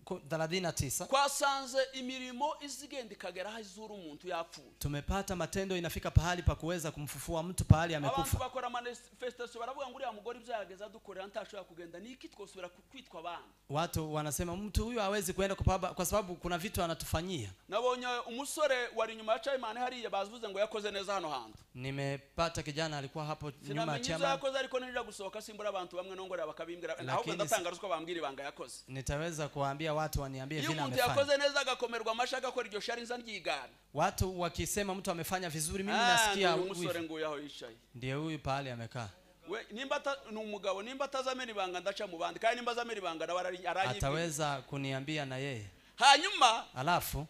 39. Twasanze imirimo izigenda ikagera aho izura umuntu yapfuye. Tumepata matendo inafika pahali pa kuweza kumfufua mtu pahali amekufa. Abantu bakora manifestation baravuga ngo uriya mugore ibyo yageza dukorera ntashobora kugenda niki twosubira kwitwa abana. Watu wanasema mtu huyu hawezi kuenda kwa sababu kuna vitu anatufanyia. Nabonye umusore wari nyuma ya Chairman hariya bavuze ngo yakoze neza hano hantu. Nimepata kijana alikuwa hapo nyuma ya Chairman. Yakoze ariko ninja gusohoka simbura abantu bamwe nongorera bakabimbwira ahubwo ndatanga ruswa bambwira ibanga yakoze. Nitaweza kuambia watu waniambie vile amefanya. Yakoze neza agakomerwa amashaka akora iryo shari nza ryigana. Watu wakisema mtu amefanya vizuri mimi nasikia umusore nguyu aho yicaye. Ndiye huyu pahali amekaa. We nimba ni umugabo nimba atazamena ibanga ndaca mu bandi kandi nimba azamena ibanga arayibwira. Ataweza kuniambia na yeye. Hanyuma alafu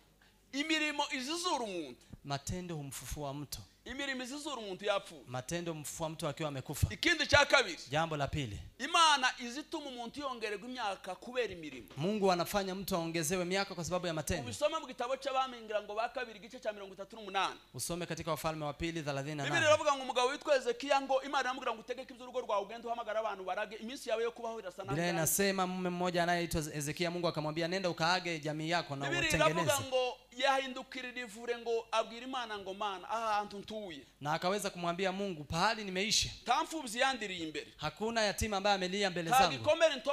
imirimo izizura umuntu. Matendo humfufua mtu. Imirimo izizura umuntu yapfuye. Matendo humfufua mtu akiwa amekufa. Ikindi cya kabiri. Jambo la pili. Imana izituma umuntu yongererwa imyaka kubera imirimo. Mungu anafanya mtu aongezewe miaka kwa sababu ya matendo. Ubisome mu gitabo cy'Abami ngira ngo ba kabiri igice cya 38. Usome katika Wafalme wa pili 38. Bibiliya iravuga ngo umugabo witwa Ezekiya ngo Imana iramubwira ngo utegeke iby'urugo rwawe ugende uhamagara abantu barage iminsi yawe yo kubaho irasa nabi. Biblia inasema mume mmoja anayeitwa Ezekiya Mungu akamwambia nenda ukaage jamii yako na utengeneze. Bibiliya iravuga ngo yahindukirira ivure ngo abwira Imana ngo Mana aha hantu ntuye. Na akaweza kumwambia Mungu pahali nimeishi. Tamfubyi yandiriye imbere. Hakuna yatima ambaye amelia mbele zangu. Tagikomere nto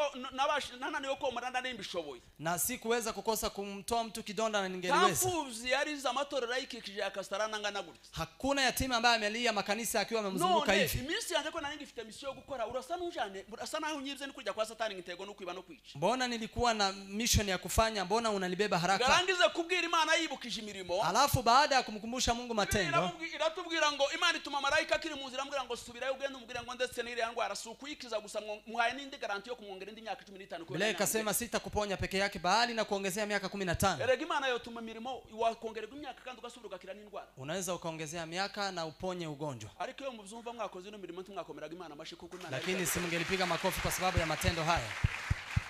nananiwe komora ndarimbishoboye. Na sikuweza kukosa kumtoa mtu kidonda na ningeliweza. Tamfubyi yarize amatorero ayikikije akasarana ngana gutya. Hakuna yatima ambaye amelia makanisa akiwa amemzunguka hivi. Iminsi yanje ko nari ngifite mission yo gukora urasa n'ujane urasa naho unyibye ni kujya kwa Satani ngitego no kwiba no kwica. Mbona nilikuwa na mission ya kufanya, mbona unalibeba haraka? Ngarangize kubwira Imana yibukije imirimo. Alafu baada ya kumkumbusha Mungu matendo, iratubwira ngo Imana ituma malaika akiri mu nzira ambwira ngo subirayo ugende umubwire ngo ndetse n'iriya ndwara si ukuyikiza gusa muhaye n'indi garanti yo kumwongera indi myaka 15. Biblia ikasema sitakuponya peke yake bali na kuongezea miaka 15. Erega Imana yotuma imirimo wakongererwa imyaka kandi ugasubira ugakira n'indwara. Unaweza ukaongezea miaka na uponye ugonjwa. Ariko iyo mubyumva mwakoze ino mirimo ntimwakomeraga Imana amashi kuko Imana. Lakini simngelipiga makofi kwa sababu ya matendo haya.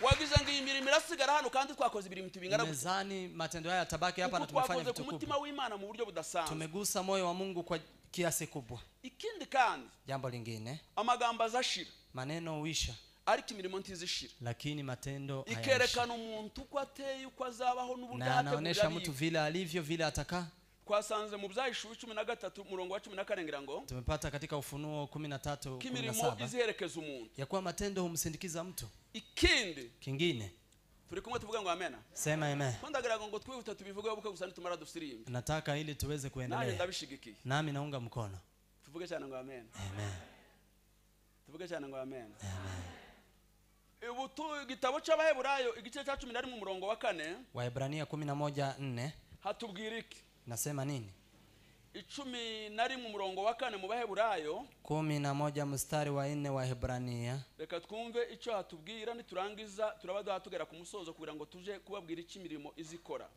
Wagize ngo iyi mirimo irasigara hano kandi twakoze ibirimo tubingana gutya. Mezani matendo haya yatabaki hapa na tumefanya vitu kubwa. Umutima w'Imana mu buryo budasanzwe. Tumegusa moyo wa Mungu kwa kiasi kubwa. Ikindi kandi jambo lingine, amagambo azashira, maneno huisha, ariko imirimo ntizishira, lakini matendo hayaisha. Ikerekana umuntu uko ateye uko azabaho n'uburyo ahategura. Na anaonesha mtu vile alivyo vile atakaa. Twasanze mu Byahishuwe 13 umurongo wa 14 ngira ngo tumepata katika Ufunuo 13:17 imirimo iziherekeza umuntu, ya kuwa matendo humsindikiza mtu. Ikindi kingine turi kumwe tuvuga ngo amena. Sema amen. Ndagira ngo twihuta tubivuge buke gusa nitumara dusirimbe. Nataka ili tuweze kuendelea. Nani ndabishigikiye. Nami naunga mkono. Tuvuge cyane ngo amen. Amen. Tuvuge cyane ngo amen. Amen. Ubu tu igitabo cy'Abaheburayo igice cya 11 umurongo wa 4. Waebrania 11:4. Hatubwira iki? Nasema nini? 11 umurongo wa 4 mu Baheburayo. 11 mstari wa 4 wa Hebrania. Reka twumve icyo hatubwira niturangiza turaba tugera ku musozo kugira ngo tuje kubabwira iki mirimo izikora.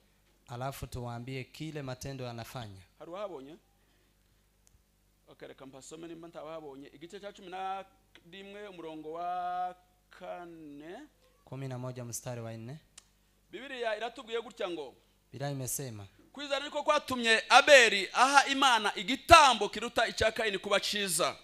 Alafu tuwaambie kile matendo yanafanya. Hari wahabonye? Okereka mpasome nimba ntawahabonye. Igice cya 11 umurongo wa 4. 11 mstari wa 4. Bibiliya iratubwiye gutya ngo Biblia imesema kwizera niko kwatumye Abeli aha Imana igitambo kiruta icya Kaini kuba cyiza.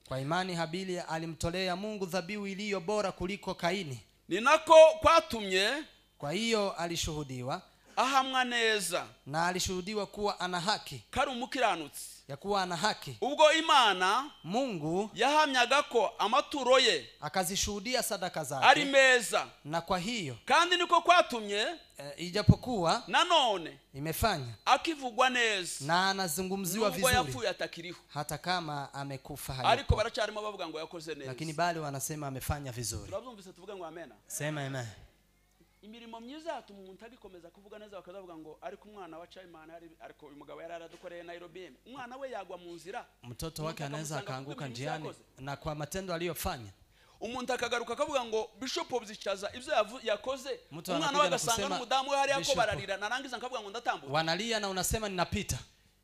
Kwa imani Habili alimtolea Mungu dhabihu iliyo bora kuliko Kaini. Ni nako kwatumye, kwa hiyo alishuhudiwa ahamwa neza, na alishuhudiwa kuwa ana haki, kari umukiranutsi, ya kuwa ana haki. Ubwo Imana Mungu yahamyaga ko amaturo ye akazishuhudia sadaka zake ari meza, na kwa hiyo kandi niko kwatumye ijapokuwa nanone imefanya akivugwa neza na anazungumziwa vizuri, yapfuye atakiriho, hata kama amekufa hayupo, ariko baracyarimo bavuga ngo yakoze neza, lakini bado wanasema amefanya vizuri. Turabyumvise tuvuga ngo amena. Sema amen. Imirimo myiza yatuma umuntu agikomeza kuvuga neza bakazavuga ngo ariko umwana wa Chaimana ariko uyu mugabo yari aradukoreye Nairobi, umwana we yagwa mu nzira, mtoto wake anaweza akaanguka njiani na kwa matendo aliyofanya. Umuntu akagaruka akavuga ngo Bishop Byicaza ibyo yakoze umwana we agasanga n'umudamu we hariya ko bararira narangiza nkavuga ngo ndatambuka. Wanalia na unasema ninapita.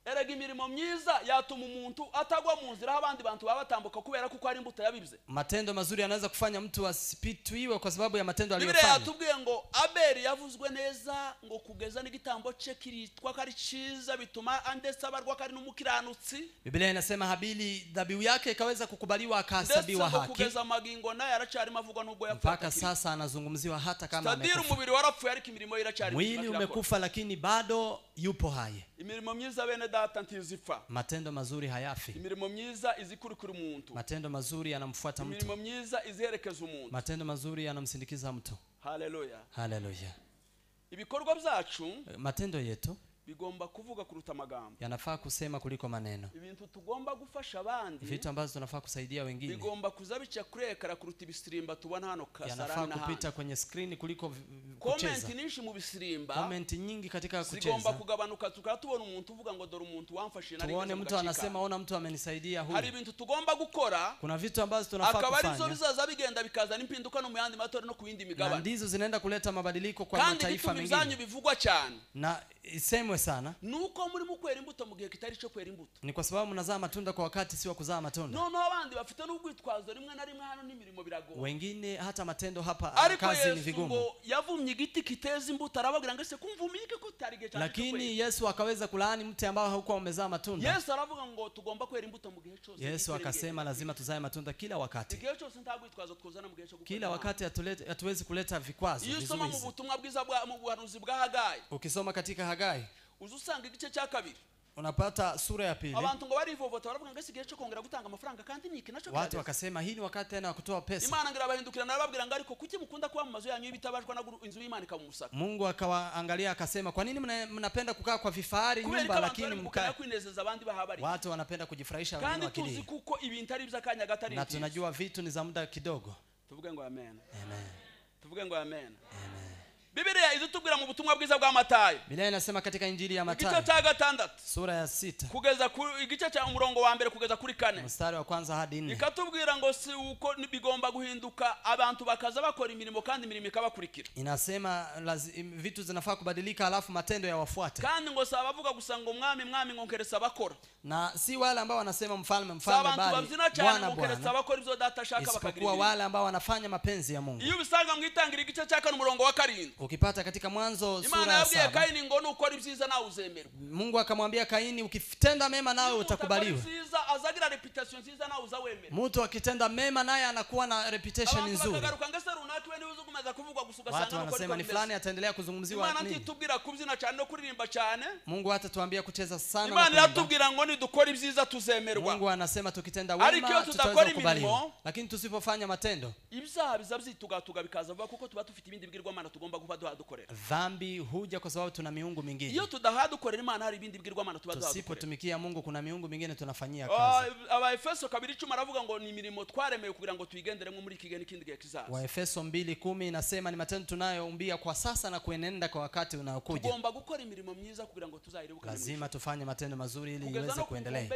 Erega imirimo myiza yatuma umuntu atagwa mu nzira aho abandi bantu baba batambuka kubera kuko ari imbuto yabibye. Matendo mazuri yanaweza kufanya mtu asipitwiwe kwa sababu ya matendo Bibiliya aliyofanya. yatubwiye ngo Abeli yavuzwe neza ngo kugeza n'igitambo cye kiritwa ko ari cyiza bituma ndetse abarwa ko ari n'umukiranutsi. Biblia inasema Habili dhabihu yake ikaweza kukubaliwa Ndetse akahesabiwa ngo haki. kugeza magingo naye aracyarimo avugwa nubwo yapfuye Mpaka atakiri. sasa anazungumziwa hata kama Tadiri amekufa. umubiri warapfuye ariko imirimo ye iracyari Mwili mizima irakora. umekufa lakini bado yupo hai. Imirimo myiza bene data ntizipfa. Matendo mazuri hayafi. Imirimo myiza izikurikira umuntu. Matendo mazuri yanamfuata mtu. Imirimo myiza iziherekeza umuntu. Matendo mazuri yanamsindikiza mtu. Haleluya. Haleluya. Ibikorwa byacu Matendo yetu bigomba kuvuga kuruta amagambo. yanafaa kusema kuliko maneno. Ibintu tugomba gufasha abandi Vitu ambazo tunafaa kusaidia wengine bigomba kuzabica kurekara kuruta ibisirimba tubona hano yanafaa Kasarani kupita n'ahandi. kwenye screen kuliko Comment kucheza. nyinshi mu bisirimba Comment nyingi katika zigomba kucheza. kugabanuka tukaba tubona umuntu uvuga ngo dore umuntu wamfashije nari Tuone ngeze mu mtu anasema gacika. ona mtu amenisaidia Hari huyu. ibintu tugomba gukora Kuna vitu ambazo tunafaa akaba arizo kufanya bizaza bigenda bikazana impinduka no mu yandi matorero no ku yindi na migabane. ndizo zinaenda kuleta mabadiliko kwa Kandi mataifa igituma ibyanyu mengine. bivugwa cyane Na isemwe sana nuko muri mu kwera imbuto mu gihe kitari cyo kwera imbuto. ni kwa sababu mnazaa matunda kwa wakati si wa kuzaa matunda. Noneho abandi bafite n'urwitwazo rimwe na rimwe hano n'imirimo biragora. Wengine hata matendo hapa Ariko kazi ni Yesu vigumu. ngo yavumye igiti kiteza imbuto arababwira ngo ese kumvumye iki ko utari igihe cyanjye cyo Lakini kwera. Yesu akaweza kulaani mti ambao haukuwa umezaa matunda. Yesu aravuga ngo tugomba kwera imbuto mu gihe cyose. Yesu akasema lazima tuzae matunda kila wakati. Igihe cyose nta rwitwazo twuzana mu gihe cyo gukora. Kila wakati hatuwezi kuleta vikwazo, Iyo usoma mu vizuizi. butumwa bwiza bwa mu buhanuzi bwa Hagayi, Ukisoma katika Hagai uza usanga igice cya kabiri unapata sura ya pili. Abantu ngo barivovota baravuga ngo ese igihe cyo kongera gutanga amafaranga kandi niki nacyo Watu kirageze. wakasema hii ni wakati tena wa kutoa pesa. Imana ngira abahindukira narababwira ngo ariko kuki mukunda kuba mu mazu yanyu y'ibitabashwa na inzu y'Imana ikamumusaka. Mungu akawaangalia akasema kwa nini mnapenda kukaa kwa vifahari Kubera ko nyumba abantu lakini bari mu gukenera mkae. kwinezeza abandi bahabari. Watu wanapenda kujifurahisha wengine Kandi tuzi wakilia. kuko ibintu ari by'akanya gatari. Na tunajua vitu ni za muda kidogo. Tuvuge ngo amen. Amen. Tuvuge ngo amen. Bibiliya izitubwira mu butumwa bwiza bwa Matayo. Biblia inasema katika Injili ya Igice Mathayo cya 6 sura ya 6 kugeza ku igice cya umurongo wa mbere kugeza kuri 4. mstari wa kwanza hadi 4. Ikatubwira ngo si uko bigomba guhinduka abantu bakaza bakora imirimo kandi imirimo ikabakurikira. Inasema vitu zinafaa kubadilika alafu matendo yawafuate. Kandi ngo saba bavuga gusa ngo mwami mwami ngo nkeresa bakora. Na si wale ambao wanasema mfalme mfalme Abantu bali babyina cyane Bwana ngo nkeresa Bwana, bakora ibyo data ashaka bakagira. isipokuwa wale ambao wanafanya mapenzi ya Mungu. Iyo ubisanga mu itangira igice cya 4 umurongo wa 7. Ukipata katika Mwanzo Imana sura ya yabwiye 7, Kaini ngo nukora ibyiza nawe uzemerwa. Mungu akamwambia Kaini ukitenda mema nawe utakubaliwa. Ibyiza azagira reputation nziza nawe uzawemerwa. Mtu akitenda mema naye anakuwa na reputation nzuri. Bakagaruka ngo se runaka we niwe uzugumaza kuvugwa gusa ugasanga Watu wanasema ni fulani ataendelea kuzungumziwa Imana nini. ntitubwira kubyina cyane no kuririmba cyane. Mungu hatatuambia kucheza sana na Imana kuimba. iratubwira ngo nidukora ibyiza tuzemerwa. Mungu anasema tukitenda Ariko iyo wema tudakora tutaweza kukubaliwa. imirimo, Lakini tusipofanya matendo, ibyaha biza byitugatuga bikaza vuba kuko tuba dufite ibindi bwirwamana tugomba kuba duhadukorera. Dhambi huja kwa sababu tuna miungu mingine. Iyo tudahadukorera Imana hari ibindi bwirwamana tuba duhadukorera. Tusipotumikia Mungu kuna miungu mingine tunafanyia kazi. Abaefeso 2:10 aravuga ngo ni imirimo twaremewe kugira ngo tuyigenderemo muri iki gihe n'ikindi gihe kizaza. Waefeso 2:10 inasema ni matendo tunayoumbia kwa sasa na kuenenda kwa wakati unaokuja. Tugomba gukora imirimo myiza kugira ngo tuzayirubuke. Lazima tufanye matendo mazuri ili iweze kuendelea.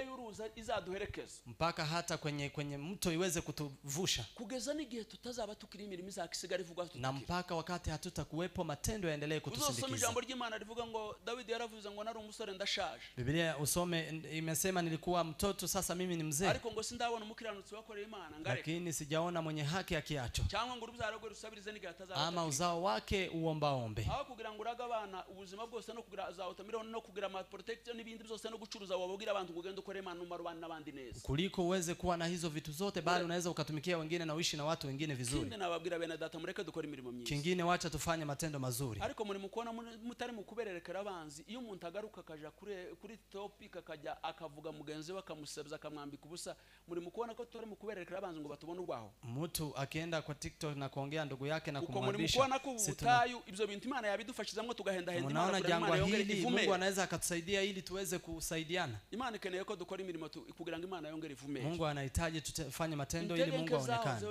Izaduherekeza. Mpaka hata kwenye mto iweze kutuvusha. Kugeza n'igihe tutazaba tukiri imirimo izakisigara ivugwa tutakiri. Na mpaka wakati hatutakuwepo matendo yaendelee kutusindikiza. Ijambo ry'Imana rivuga ngo Dawidi yaravuze ngo nari umusore ndashaje. Biblia usome imesema nilikuwa mtoto sasa mimi ni mzee. Ariko ngo sindabona umukiranutsi wakoreye Imana ngareka. Lakini sijaona mwenye haki akiacho. Cyangwa ngo urubyaro rwe rusabirize n'igihe atazaba. Ama uzao wake uombaombe. Aho kugira ngo uraga abana ubuzima bwose no kugira za automobile no kugira ama protection n'ibindi byose no gucuruza wababwira abantu ngo ugende ukore Imana umara abana n'abandi neza. Kuliko uweze kuwa na hizo vitu zote bali unaweza ukatumikia wengine na uishi na watu wengine vizuri. Kindi nababwira bene data mureke dukore imirimo myiza. Kingine wacha tufanye matendo mazuri. Ariko muri mukona mutari mukubererekera abanzi iyo umuntu agaruka akaja kuri topic akaja akavuga mugenzi we akamusebza akamwambika ubusa muri mukona ko tutari mukubererekera abanzi ngo batubone urwaho. Mtu akienda kwa TikTok na kuongea ndugu yake na kumwambisha. Uko muri mukona ko ubutayu ibyo bintu Imana yabidufashizamo tugahenda henda Imana kugira ngo Imana yongere ivume. Mungu anaweza akatusaidia ili tuweze kusaidiana. Imana ikeneye ko dukora imirimo kugira ngo Imana yongere ivume. Mungu anahitaji tufanye matendo ili Mungu aonekane.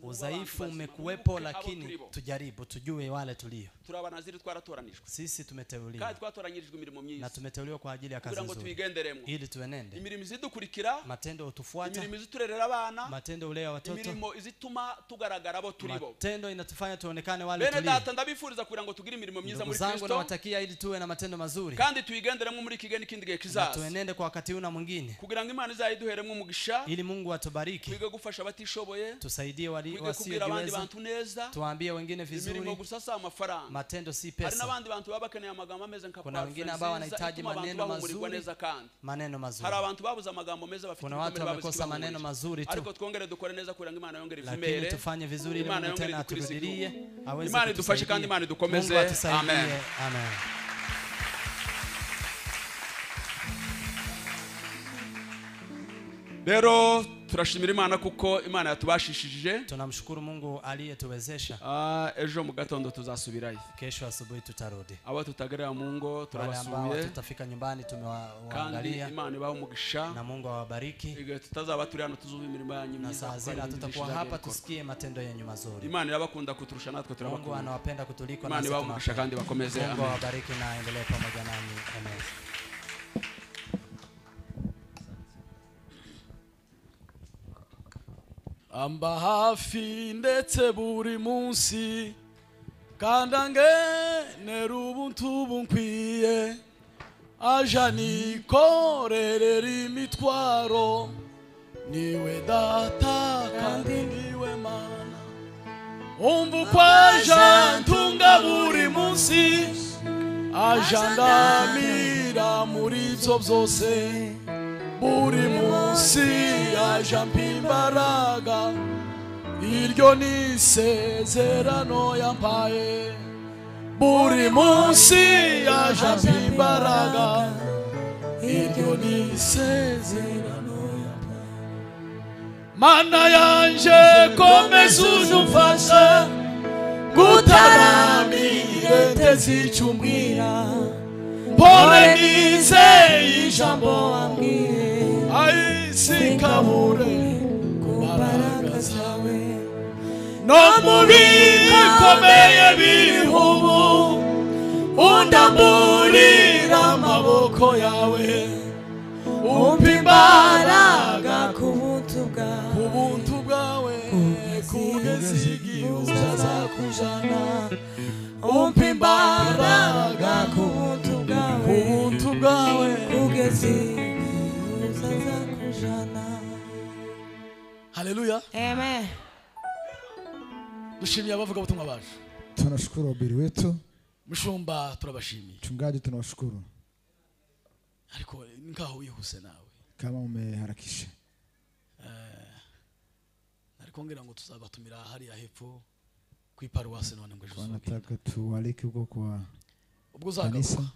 Udhaifu umekuwepo lakini tujaribu Tujaribu tujue wale tulio. Turi abanaziri twaratoranijwe. Sisi tumeteuliwa. Kandi twatoranyirijwe imirimo myiza. Na tumeteuliwa kwa ajili ya kazi kugira ngo nzuri. Tuyigenderemo. Ili tuenende. Imirimo izidukurikira. Matendo utufuata. Imirimo iziturerera abana. Matendo ulea watoto. Imirimo izituma tugaragara abo turibo. Matendo inatufanya tuonekane wale Bene tulio. data ndabifuriza kugira ngo tugire imirimo myiza Ndugu muri zangu Kristo. nawatakia ili tuwe na matendo mazuri. Kandi tuyigenderemo muri iki gihe n'ikindi gihe Na kizaza. tuenende kwa wakati huu na mwingine. Kugira ngo Imana izayiduheremo umugisha. Ili Mungu atubariki. Twige gufasha abatishoboye. Tusaidie Twige kubwira abandi wasiojiweza. bantu neza. Tuambie wengine vizuri. Imirimo gusa si amafaranga. Matendo si Hari pesa. n'abandi bantu baba bakeneye amagambo ameze nka Kuna wengine parfum ambao nziza wanahitaji ituma abantu maneno bahumurirwa mazuri. neza kandi. Maneno mazuri. Hari abantu babuze amagambo meza bafite Kuna watu ibikomere babuze wamekosa maneno ikibahumuriza. mazuri tu. Ariko twongere dukore neza kugira ngo Imana yongere Lakini ivumere. tufanye vizuri ili Imana Mungu yongere tena idukurize aturudilie, igihugu. aweze Imana idufashe kandi kutusaidia. Imana idukomeze. Mungu atusaidie. Amen. Amen. Rero turashimira Imana kuko Imana yatubashishije. Tunamshukuru Mungu aliyetuwezesha. Ejo mu gatondo tuzasubirayo. Kesho asubuhi tutarudi. Abo tutagerera mu ngo Wale ambao turabasuye. tutafika nyumbani Kandi tumewaangalia. Imana ibahe umugisha. Na Mungu awabariki. Igihe tutazaba turi hano tuzuba imirimo yanyu Na myiza saa kuko zile hari ibintu hatutakuwa byinshi hapa bizagiye bikorwa. tusikie matendo yenyu mazuri. Imana irabakunda kuturusha natwe Mungu turabakunda. anawapenda kutuliko Imana nasi ibahe umugisha tunawapenda. kandi bakomeze. Mungu Amen. awabariki na aendelee pamoja nanyi. Amen. Amba hafi ndetse buri munsi kandi angenera ubuntu bunkwiye aja nikorerera imitwaro niwe data kandi niwe mana umva uko aja ntunga buri munsi aja ndamira muri ibyo byose buri munsi aja mpa imbaraga iryo ni isezerano yampaye buri munsi aja mpa imbaraga iryo ni isezerano yampaye Mana yanje komeza ujye gutaramire ntezicumbwira mpore nizeye ijambo wambwiye ai sinkabure ku mbaraga zawe no mu bikomeye biriho ubu undamburira amaboko yawe umpa imbaraga ku buntu bwawe ku buntu bwawe kugeza igihe uzazakujana umpa imbaraga ku buntu bwawe ku buntu bwawe kugeza igihe uzazakujana. Haleluya. Amen. Dushimiye abavuga ubutumwa bacu. Tunashukuru wahubiri wetu. Mushumba turabashimiye. Mchungaji tunawashukuru. Ariko nkaho wihuse nawe. Kama umeharakisha. Ariko ngira ngo tuzabatumira hariya hepfo ku iparuwasi none ngo ejo uzogenda. Wanataka tualike huko kwa Ubwo uzagaruka. kanisa.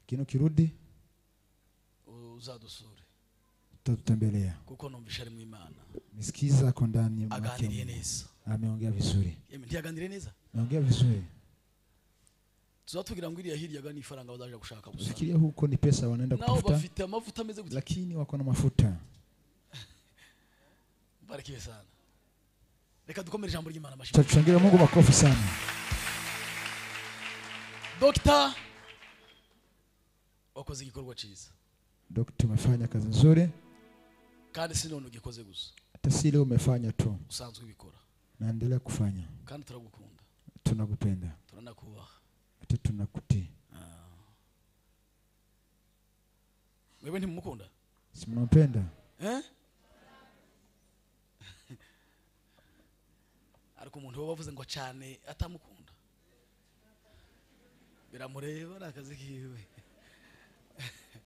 Kino kirudi uzadusure. Tutatutembelea. Kuko numvisha ari mu Imana. Nisikiza ako ndani mwake. Aganiriye neza. Ameongea vizuri. Yemwe ntiyaganiriye neza? Ameongea vizuri. Tuzatubwira ngo iriya hirya ga ni ifaranga bazaje gushaka gusa. Fikiria huko ni pesa wanaenda Nao kutafuta. bafite amavuta ameze gutya. Lakini wako na mafuta. Barikiwe sana. Reka dukomere ijambo ry'Imana amashyi. Tutashangilia Mungu makofi sana. Dr. wakoze igikorwa cyiza. Dr. umefanya kazi nzuri. Kandi si none ugikoze gusa. Hata si leo umefanya tu. Usanzwe ubikora. Naendelea kufanya. Kandi turagukunda. Tunakupenda. Turanakubaha. Hata tunakutii. Wewe ntimumukunda? Si mnampenda? Eh? Ariko umuntu wabavuze ngo cyane atamukunda. Biramureba nakazi kiwe.